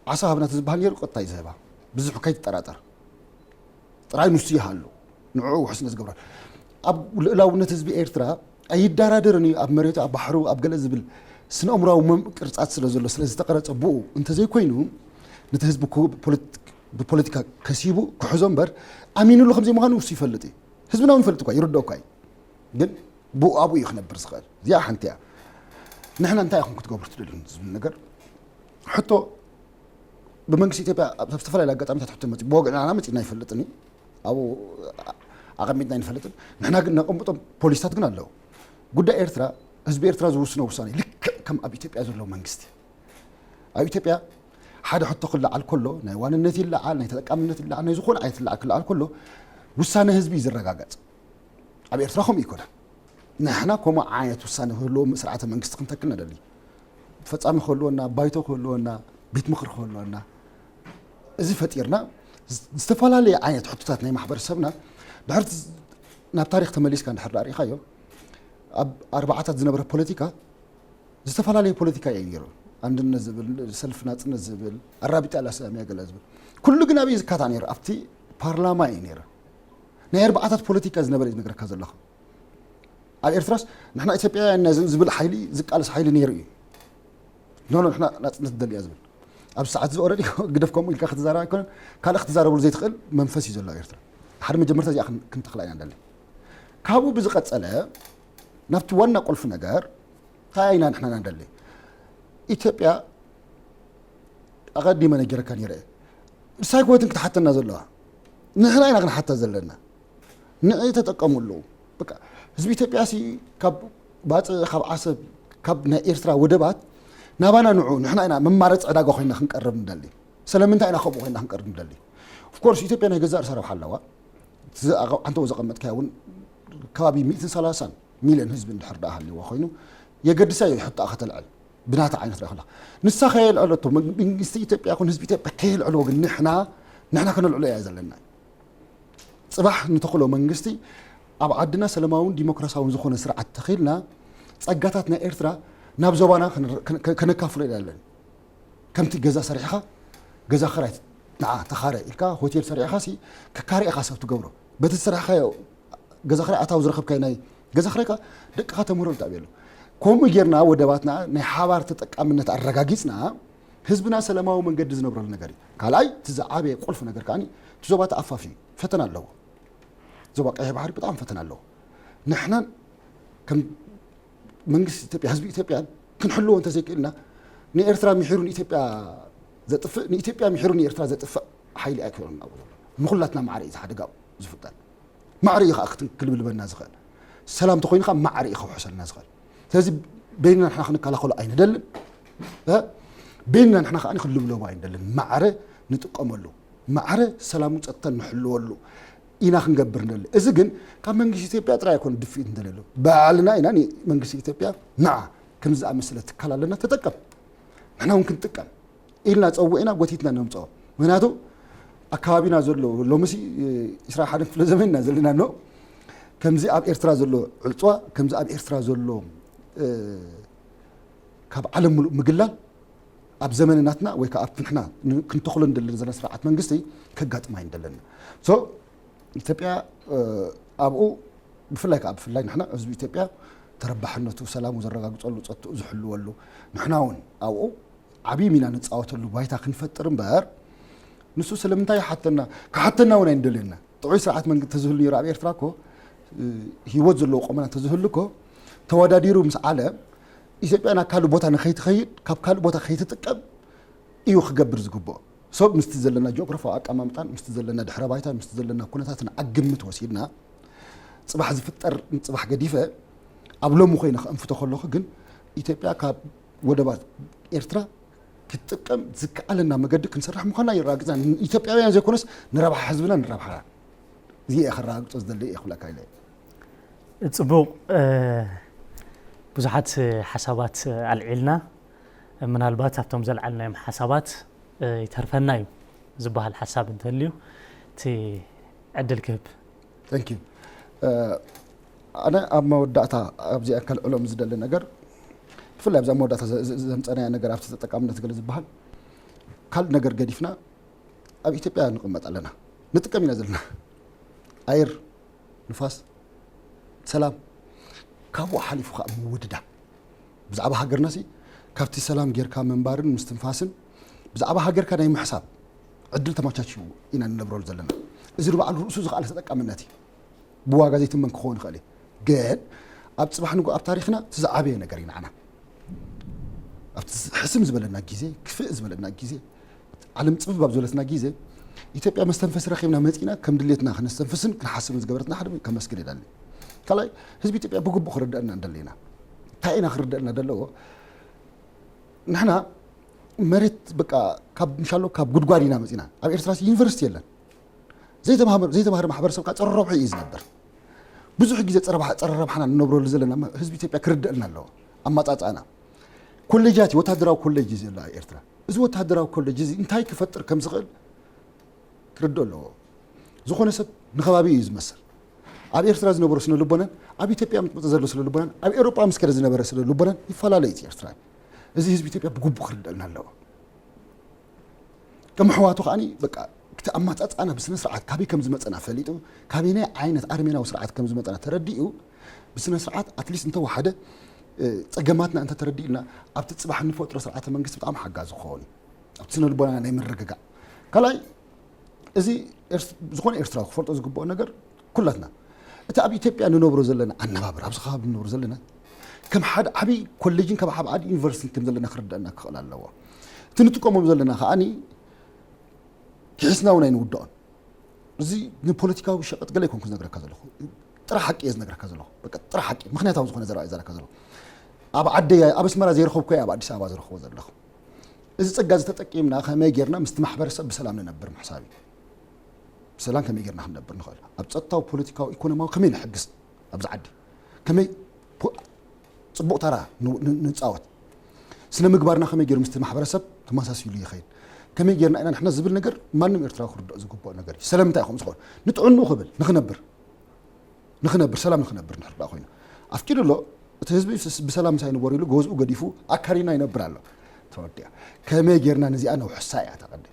ዓሳ ሃብና ተዝበሃል ነይሩ፣ ቀጥታ እዩ ዝህባ። ብዙሕ ከይትጠራጠር። ጥራይ ንሱ ይሃሉ። ንዕኡ ውሕስነት ዝገብራ። ኣብ ልኡላውነት ህዝቢ ኤርትራ ኣይደራደርን እዩ፣ ኣብ መሬቱ፣ ኣብ ባሕሩ፣ ኣብ ገለ ዝብል ስነ-ኣእምሮኣዊ መም-፣ ቅርጻት ስለ ዘሎ፣ ስለ ዝተቐረጸ ብኡ እንተዘይኮይኑ፣ ነቲ ህዝቢ ክቡ-፣ ፖለቲ-፣ ብፖለቲካ ከሲቡ ክሕዞ እምበር፣ ኣሚኑሉ ከም ዘይምዃኑ ንሱ ይፈልጥ እዩ። ህዝብና እውን ይፈልጥ እኳ፣ ይርድኦ እኳ እዩ። ግን ብኡ ኣብኡ እዩ ክነብር ዝኽእል። እዚኣ ሓንቲ እያ። ንሕና እንታይ ኢኹም ክትገብሩ ትደልዩ ዝብል ነገር፣ ሕቶ ብመንግስቲ ኢትዮጵያ ኣብ ዝተፈላለዩ ኣጋጣሚታት ሕቶ መፂኡ፣ ብወግዕና መፂእና ኣይፈልጥን እዩ። ኣብኡ ኣቐሚጥና ኣይንፈልጥን። ንሕና ግን ነቐምጦም ፖሊሲታት ግን ኣለዉ። ጉዳይ ኤርትራ፣ ህዝቢ ኤርትራ ዝውስኖ ውሳኔ፣ ልክዕ ከም ኣብ ኢትዮጵያ ዘሎ መንግስቲ። ኣብ ኢትዮጵያ ሓደ ሕቶ ክለዓል ከሎ፣ ናይ ዋንነት ይለዓል፣ ናይ ተጠቃምነት ይለዓል፣ ናይ ዝኾነ ዓይነት ይለዓል ክለዓል ከሎ፣ ውሳነ ህዝቢ እዩ ዝረጋገጽ። ኣብ ኤርትራ ከምኡ ይኮነ። ንሕና ከምኡ ዓይነት ውሳነ ክህልዎ ስርዓተ መንግስቲ ክንተክል ንደሊ። ፈጻሚ ክህልወና፣ ባይቶ ክህልወና፣ ቤት ምኽሪ ክህልወና፣ እዚ ፈጢርና፣ ዝ-፣ ዝተፈላለየ ዓይነት ሕቶታት ናይ ማሕበረሰብና ድሕርቲ ዝ-፣ ናብ ታሪኽ ተመሊስካ እንድሕር ዳኣ ርኢኻዮ፣ ኣብ ኣርባዓታት ዝነበረ ፖለቲካ ዝተፈላለየ ፖለቲካ እዩ ነይሩ። ኣንድነት ዝብል፣ ሰልፊ ናጽነት ዝብል፣ ኣራቢጣ ላስላሚያ ገለ ዝብል፣ ኩሉ ግን ኣበይ ዝካታ ነይሩ? ኣብቲ ፓርላማ እዩ ነይሩ። ናይ ኣርባዓታት ፖለቲካ ዝነበረ እዩ ዝነግረካ ዘለኹ። ኣብ ኤርትራስ ንሕና ኢትዮጵያውያን ኢና ዝብል ሓይሊ፣ ዝቃለስ ሓይሊ ነይሩ እዩ። ኖ ኖ፣ ንሕና ናጽነት ንደሊ ኢና ዝብል። ኣብ ሰዓት እዚ ኦረዲ ግደፍ፣ ከምኡ ኢልካ ክትዛረብ ኣይኮነን፣ ካልእ ክትዛረብሉ ዘይትኽእል መንፈስ እዩ ዘሎ ኣብ ኤርትራ። ሓደ መጀመርታ እዚኣ ክን- ክንተኽላ ኢና ንደሊ። ካብኡ ብዝቐጸለ ናብቲ ዋና ቁልፊ ነገር እንታይ ኢና ንሕና ንደሊ? ኢትዮጵያ ኣቐዲመ ነጊረካ ነይረ። ንሳ ኣይኮነትን ክትሓተና ዘለዋ፣ ንሕና ኢና ክንሓታ ዘለና። ንዒ ተጠቀምሉ። በቃ ህዝቢ ኢትዮጵያ ሲ ካብ ባጽዕ፣ ካብ ዓሰብ፣ ካብ ናይ ኤርትራ ወደባት ናባና ንዑ፣ ንሕና ኢና መማረፂ ዕዳጋ ኮይና ክንቀርብ ንደሊ። ስለምንታይ ኢና ከምኡ ኮይና ክንቀርብ ንደሊ? ኦፍኮርስ ኢትዮጵያ ናይ ገዛእ ርእሳ ረብሓ ኣለዋ። እቲ ኣንተዎ ዘቐመጥካዮ እውን ከባቢ ሚእትን ሰላሳን ሚልዮን ህዝቢ እንድሕር ደኣ ሃልይዋ ኮይኑ የገድሳ እዩ ሕቶኣ ከተልዕል። ብናታ ዓይነት ርኢኻ ኣለኻ። ንሳ ከየልዕለቶ፣ መንግስቲ ኢትዮጵያ ይኹን ህዝቢ ኢትዮጵያ ከየልዕልዎ ግን ንሕና ንሕና ከነልዕሎ እያ ዘለና። ጽባሕ ንተኽሎ መንግስቲ ኣብ ዓድና ሰላማውን ዲሞክራሲያውን ዝኾነ ስርዓት ተኺልና ጸጋታት ናይ ኤርትራ ናብ ዞባና ከነ- ከነ- ከነካፍሎ ኢና ዘለና። ከምቲ ገዛ ሰሪሕኻ ገዛ ክራይ ንዓ ተኻረ ኢልካ ሆቴል ሰሪሕኻ ሲ ክካረ ኢኻ ሰብ ትገብሮ። በቲ ዝሰራሕኻዮ ገዛ ክራይ ኣታዊ ዝረኸብካዮ ናይ ገዛ ክራይካ ደቅኻ ተምህረሉ ትኣብየሉ። ከምኡ ጌርና ወደባትና ናይ ሓባር ተጠቃምነት ኣረጋጊጽና ህዝብና ሰላማዊ መንገዲ ዝነብረሉ ነገር እዩ። ካልኣይ እቲ ዝዓበየ ቁልፊ ነገር ከኣ እቲ ዞባ ተኣፋፊ እዩ። ፈተና ኣለዎ። ዞባ ቀይሕ ባሕሪ ብጣዕሚ ፈተና ኣለዎ። ንሕናን ከም መንግስቲ ኢትዮጵያ ህዝቢ ኢትዮጵያን ክንሕልዎ እንተዘይክእልና ንኤርትራ ምሒሩ ንኢትዮጵያ ዘጥፍእ ንኢትዮጵያ ምሒሩ ንኤርትራ ዘጥፍእ ሓይሊ ኣይኮነን ኣብኡ ዘሎ። ንኹላትና ማዕረ እዩ እዚ ሓደጋ ዝፍጠር። ማዕረ እዩ ከዓ ክልብልበና ዝኽእል። ሰላም ተኾይኑ ከዓ ማዕረ እዩ ከውሕሰልና ዝኽእል። ስለዚ በይንና ንሕና ክንከላኸሎ ኣይንደልን። እ? በይንና ንሕና ከዓ ክንልብለቦ ኣይንደልን። ማዕረ ንጥቀመሉ። ማዕረ ሰላምን ፀጥታን ንሕልወሉ ኢና ክንገብር ንደሊ። እዚ ግን ካብ መንግስቲ ኢትዮጵያ ጥራይ ኣይኮነ ድፍኢት ንደልየሉ። ባዕልና ኢና ንመንግስቲ ኢትዮጵያ ንዓ ከምዚ ዝኣመሰለ ትካል ኣለና ተጠቀም። ንሕና እውን ክንጥቀም። ኢልና ጸዊዕና ጎቲትና ነምጽኦ። ምኽንያቱ ኣካባቢና ዘሎ ሎምሲ ዒስራ ሓደን ክፍለ ዘመን ኢና ዘለና ኖ ከምዚ ኣብ ኤርትራ ዘሎ ዕልጽዋ ከምዚ ኣብ ኤርትራ ዘሎ ካብ ዓለም ምሉእ ምግላል ኣብ ዘመነ ናትና ወይ ከዓ ኣብቲ ንሕና ክንተኽሎ እንደለና ዘለና ስርዓት መንግስቲ ከጋጥማ እዩ እንደለና። ሶ ኢትዮጵያ ኣብኡ ብፍላይ ከዓ ብፍላይ ንሕና ህዝቢ ኢትዮጵያ ተረባሕነቱ ሰላሙ ዘረጋግፀሉ ፀጥኡ ዝሕልወሉ ንሕና እውን ኣብኡ ዓብዪ ሚና ንፃወተሉ ባይታ ክንፈጥር እምበር ንሱ ስለምንታይ ይሓተና ክሓተና እውን ኣይንደልየና። ጥዑይ ስርዓት መንግስቲ ተዝህሉ ነይሩ ኣብ ኤርትራ እኮ ህይወት ዘለዎ ቆመና ተዝህሉ እኮ ተወዳዲሩ ምስ ዓለም ኢትዮጵያ ናብ ካልእ ቦታ ንኸይትኸይድ ካብ ካልእ ቦታ ከይትጥቀም እዩ ክገብር ዝግብኦ። ሰብ ምስቲ ዘለና ጂኦግራፋዊ ኣቀማምጣን ምስቲ ዘለና ድሕረ ባይታን ምስቲ ዘለና ኩነታትን ኣብ ግምት ወሲድና ፅባሕ ዝፍጠር ንፅባሕ ገዲፈ ኣብ ሎሚ ኮይነ ከእንፍቶ ከለኹ ግን ኢትዮጵያ ካብ ወደባት ኤርትራ ክትጥቀም ዝከኣለና መገዲ ክንሰርሕ ምዃንና የረጋግፅና። ንኢትዮጵያውያን ዘይኮነስ ንረብሓ ህዝብና ንረብሓና። እዚ እየ ከረጋግፆ ዝደሊ እየ ክብለካ ኢለ እየ። ፅቡቕ ብዙሓት ሓሳባት ኣልዒልና ምናልባት ኣብቶም ዘልዓልናዮም ሓሳባት ይተርፈና እዩ ዝበሃል ሓሳብ እንተልዩ እቲ ዕድል ክህብ። ኣነ ኣብ መወዳእታ ኣብዚኣ ከልዕሎም ዝደሊ ነገር ብፍላይ ኣብዛ መወዳእታ ዘምፀናያ ነገር ኣብቲ ተጠቃምነት ገለ ዝበሃል ካልእ ነገር ገዲፍና ኣብ ኢትዮጵያ ንቕመጥ ኣለና ንጥቀም ኢና ዘለና ኣየር ንፋስ ሰላም ካብኡ ሓሊፉ ከዓ ምውድዳ ብዛዕባ ሃገርና ሲ ካብቲ ሰላም ጌርካ ምንባርን ምስትንፋስን ብዛዕባ ሃገርካ ናይ ምሕሳብ ዕድል ተመቻችዩ ኢና ንነብረሉ ዘለና። እዚ ንባዕሉ ርእሱ ዝኸኣለ ተጠቃምነት እዩ። ብዋጋ ዘይትመን ክኸውን ይኽእል እዩ። ግን ኣብ ፅባሕ ንግሆ ኣብ ታሪኽና እቲ ዝዓበየ ነገር እዩ ንዓና። ኣብቲ ሕስም ዝበለና ግዜ፣ ክፍእ ዝበለና ግዜ፣ ዓለም ፅብብ ኣብ ዝበለትና ግዜ ኢትዮጵያ መስተንፈሲ ረኺብና መፂና ከም ድሌትና ክነስተንፍስን ክንሓስብን ዝገበረትና ሓደ ከመስግን ይደሊ። ካልኣይ ህዝቢ ኢትዮጵያ ብግቡእ ክርደአና እንደለና እንታይ ኢና ክርደአና ደለዎ ንሕና መሬት በቃ ካብ ምሻሎ ካብ ጉድጓድ ኢና መፂና ኣብ ኤርትራ ዩኒቨርሲቲ የለን ዘይተማህረ ማሕበረሰብ ከዓ ፀረ ረብሑ እዩ ዝነበር ብዙሕ ግዜ ፀረ ረብሓና ንነብረሉ ዘለና ህዝቢ ኢትዮጵያ ክርደአልና ኣለዎ ኣማፃፅኣና ኮሌጃት ወታደራዊ ኮሌጅ እዩ ዘሎ ኣብ ኤርትራ እዚ ወታደራዊ ኮሌጅ እዚ እንታይ ክፈጥር ከም ዝኽእል ክርድኦ ኣለዎ። ዝኾነ ሰብ ንኸባቢ እዩ ዝመስል። ኣብ ኤርትራ ዝነበሮ ስነ ልቦናን ኣብ ኢትዮጵያ ምስ መጸ ዘሎ ስነ ልቦናን ኣብ ኤውሮጳ ምስ ከደ ዝነበረ ስነ ልቦናን ይፈላለ እዩ። ኤርትራ እዚ ህዝቢ ኢትዮጵያ ብግቡእ ክርደልና ኣለዎ። ከም ኣሕዋቱ ከዓኒ በቃ እቲ ኣማጻጽኣና ብስነ ስርዓት ካበይ ከም ዝመጸና ፈሊጡ፣ ካበይናይ ዓይነት ኣርሜናዊ ስርዓት ከም ዝመጸና ተረዲኡ፣ ብስነ ስርዓት ኣትሊስት እንተወሓደ ጸገማትና እንተተረዲእና ኣብቲ ጽባሕ ንፈጥሮ ስርዓተ መንግስቲ ብጣዕሚ ሓጋዚ ክኸውን እዩ። ኣብቲ ስነ ልቦና ናይ ምርግጋዕ ካልኣይ እዚ ዝኾነ ኤርትራዊ ክፈልጦ ዝግብኦ ነገር ኩላትና እቲ ኣብ ኢትዮጵያ ንነብሮ ዘለና ኣነባብር ኣብዚ ከባቢ ንነብሮ ዘለና ከም ሓደ ዓብዪ ኮሌጅን ከም ሓደ ዓብዪ ዩኒቨርሲቲን ከም ዘለና ክርዳእና ክኽእል ኣለዎ። እቲ ንጥቀሞም ዘለና ከዓኒ ክሒስና እውን ኣይንውድኦን። እዚ ንፖለቲካዊ ሸቐጥ ገለ ኣይኮንኩ ዝነግረካ ዘለኹ፣ ጥራሕ ሓቂ እየ ዝነግረካ ዘለኹ። በቃ ጥራሕ ሓቂ ምክንያታዊ ዝኾነ ዘረባ እየ ዘረካ ዘለኹ። ኣብ ዓደይ ኣብ ኣስመራ ዘይረኸብኩ እየ ኣብ ኣዲስ ኣበባ ዝረኽቦ ዘለኹ። እዚ ጸጋ እዚ ተጠቂምና ከመይ ጌርና ምስቲ ማሕበረሰብ ብሰላም ንነብር ምሕሳብ እዩ። ብሰላም ከመይ ጌርና ክንነብር ንኽእል ኣብ ጸጥታዊ፣ ፖለቲካዊ፣ ኢኮኖሚያዊ ከመይ ንሕግዝ ኣብዚ ዓዲ ከመይ ጽቡቕ ተራ ንጻወት፣ ስነ ምግባርና ከመይ ገይሩ ምስቲ ማሕበረሰብ ተመሳሲሉ ይኸይድ፣ ከመይ ጌርና ኢና ንሕና ዝብል ነገር ማንም ኤርትራዊ ክርድኦ ዝግብኦ ነገር እዩ። ስለምንታይ ከም ዝኾነ ንጥዕንኡ ክብል ንኽነብር ንኽነብር ሰላም ንኽነብር ንሕርዳ ኮይኑ ኣፍቂዱ ኣሎ። እቲ ህዝቢ ብሰላም ምሳይ ንበሩ ኢሉ ገዝኡ ገዲፉ ኣካሪና ይነብር ኣሎ። ተወዲኣ ከመይ ጌርና ነዚኣ ነውሕሳ እያ ተቐደ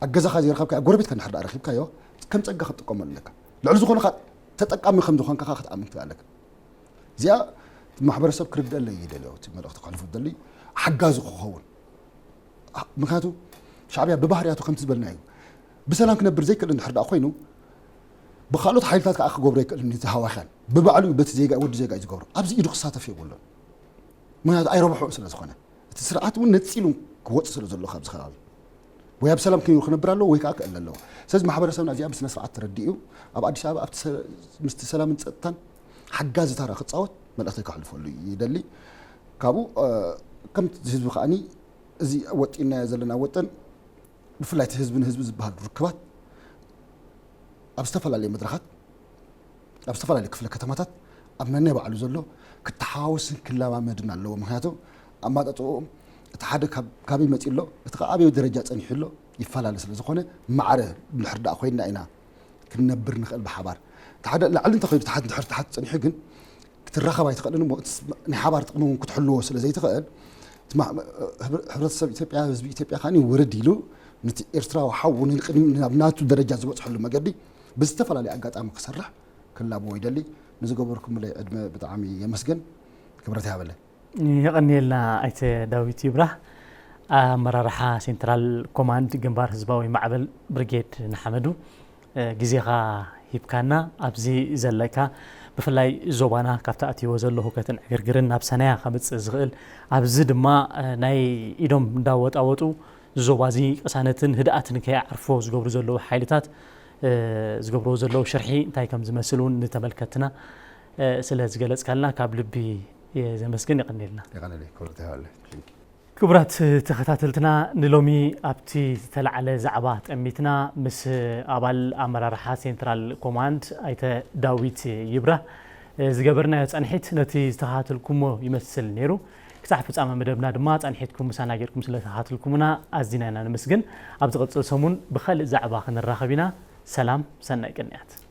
ኣብ ገዛኻ ዘይረኸብካ ጎረቤትካ ንሕርዳ ረኺብካዮ ከም ጸጋ ክትጥቀመሉ ኣለካ። ልዕሊ ዝኾነ ተጠቃሚ ከም ዝኾንካ ክትኣምን ትኽእል ኣለካ። እዚኣ ማሕበረሰብ ክርደለይ ይደልዮ እቲ መልእኽቲ ክሕልፉ ደሊ ሓጋዚ ክኸውን። ምክንያቱ ሻዕብያ ብባህርያቱ ከምቲ ዝበልና እዩ። ብሰላም ክነብር ዘይክእል እንድሕር ደኣ ኮይኑ ብካልኦት ሓይልታት ከዓ ክገብሮ ይክእል። ነቲ ሃዋኽያን ብባዕሉ እዩ በቲ ዜጋ ወዲ ዜጋ እዩ ዝገብሮ። ኣብዚ ኢዱ ክሳተፍ የብሉን። ምክንያቱ ኣይረብሖን ስለ ዝኾነ እቲ ስርዓት እውን ነፂሉ ክወፅ ስለ ዘሎ ካብዚ ከባቢ ወይ ኣብ ሰላም ከይሩ ክነብር ኣለዎ ወይ ከዓ ክእል ኣለዎ። ስለዚ ማሕበረሰብና እዚኣ ብስነ ስርዓት ተረዲኡ ኣብ ኣዲስ ኣበባ ኣብቲ ምስቲ ሰላምን ፀጥታን ሓጋዚ ታራ ክፃወት መልእኽተይ ከሕልፈሉ ይደሊ። ካብኡ ከምቲ ህዝቢ ከዓኒ እዚ ወጢናዮ ዘለና ወጠን ብፍላይ እቲ ህዝቢ ንህዝቢ ዝበሃል ርክባት ኣብ ዝተፈላለዩ መድረኻት ኣብ ዝተፈላለዩ ክፍለ ከተማታት ኣብ ነናይ ባዕሉ ዘሎ ክተሓዋወስን ክለማመድን ኣለዎ። ምክንያቱ ኣማጣጥኦም እቲ ሓደ ካበይ መፂ ኣሎ እቲ ከዓ ኣበይ ደረጃ ፀኒሑ ኣሎ ይፈላለ ስለ ዝኾነ ማዕረ እንድሕር ደኣ ኮይንና ኢና ክንነብር ንኽእል ብሓባር። እቲ ሓደ ላዕሊ እንተኸይዱ ትሓት እንድሕር ትሓት ፀኒሑ ግን ክትራኸብ ኣይትኽእልን እሞ ናይ ሓባር ጥቕሚ እውን ክትሕልዎ ስለ ዘይትኽእል ሕብረተሰብ ኢትዮጵያ ህዝቢ ኢትዮጵያ ከዓ ውርድ ኢሉ ነቲ ኤርትራዊ ሓው ናብ ናቱ ደረጃ ዝበፅሐሉ መገዲ ብዝተፈላለየ ኣጋጣሚ ክሰርሕ ክላብዎ ይደሊ። ንዝገበርኩምለይ ዕድመ ብጣዕሚ የመስገን። ክብረት ያበለ። የቐንየልና ኣይተ ዳዊት ይብራህ። ኣመራርሓ ሴንትራል ኮማንድ ግንባር ህዝባዊ ማዕበል ብርጌድ ንሓመዱ ግዜኻ ሂብካና ኣብዚ ዘለካ ብፍላይ ዞባና ካብቲ ኣትይዎ ዘሎ ህውከትን ዕግርግርን ናብ ሰናያ ከምፅእ ዝኽእል ኣብዚ ድማ ናይ ኢዶም እንዳወጣወጡ ዞባ እዚ ቅሳነትን ህድኣትን ከይዓርፎ ዝገብሩ ዘለዉ ሓይልታት ዝገብርዎ ዘለዉ ሽርሒ እንታይ ከም ዝመስል እውን ንተመልከትና ስለ ዝገለፅካልና ካብ ልቢ እየ ዘመስግን። የቐንየልና። ክቡራት ተኸታተልትና ንሎሚ ኣብቲ ዝተላዕለ ዛዕባ ጠሚትና ምስ ኣባል ኣመራርሓ ሴንትራል ኮማንድ ኣይተ ዳዊት ይብራህ ዝገበርናዮ ጸንሒት ነቲ ዝተኸታተልኩሞ ይመስል ነይሩ። ክሳዕ ፍጻመ መደብና ድማ ጸንሒትኩም ምሳና ጌርኩም ስለ ተኸታተልኩምና ኣዚና ኢና ነመስግን። ኣብ ዝቕጽል ሰሙን ብኻልእ ዛዕባ ክንራኸብ ኢና። ሰላም፣ ሰናይ ቅንያት።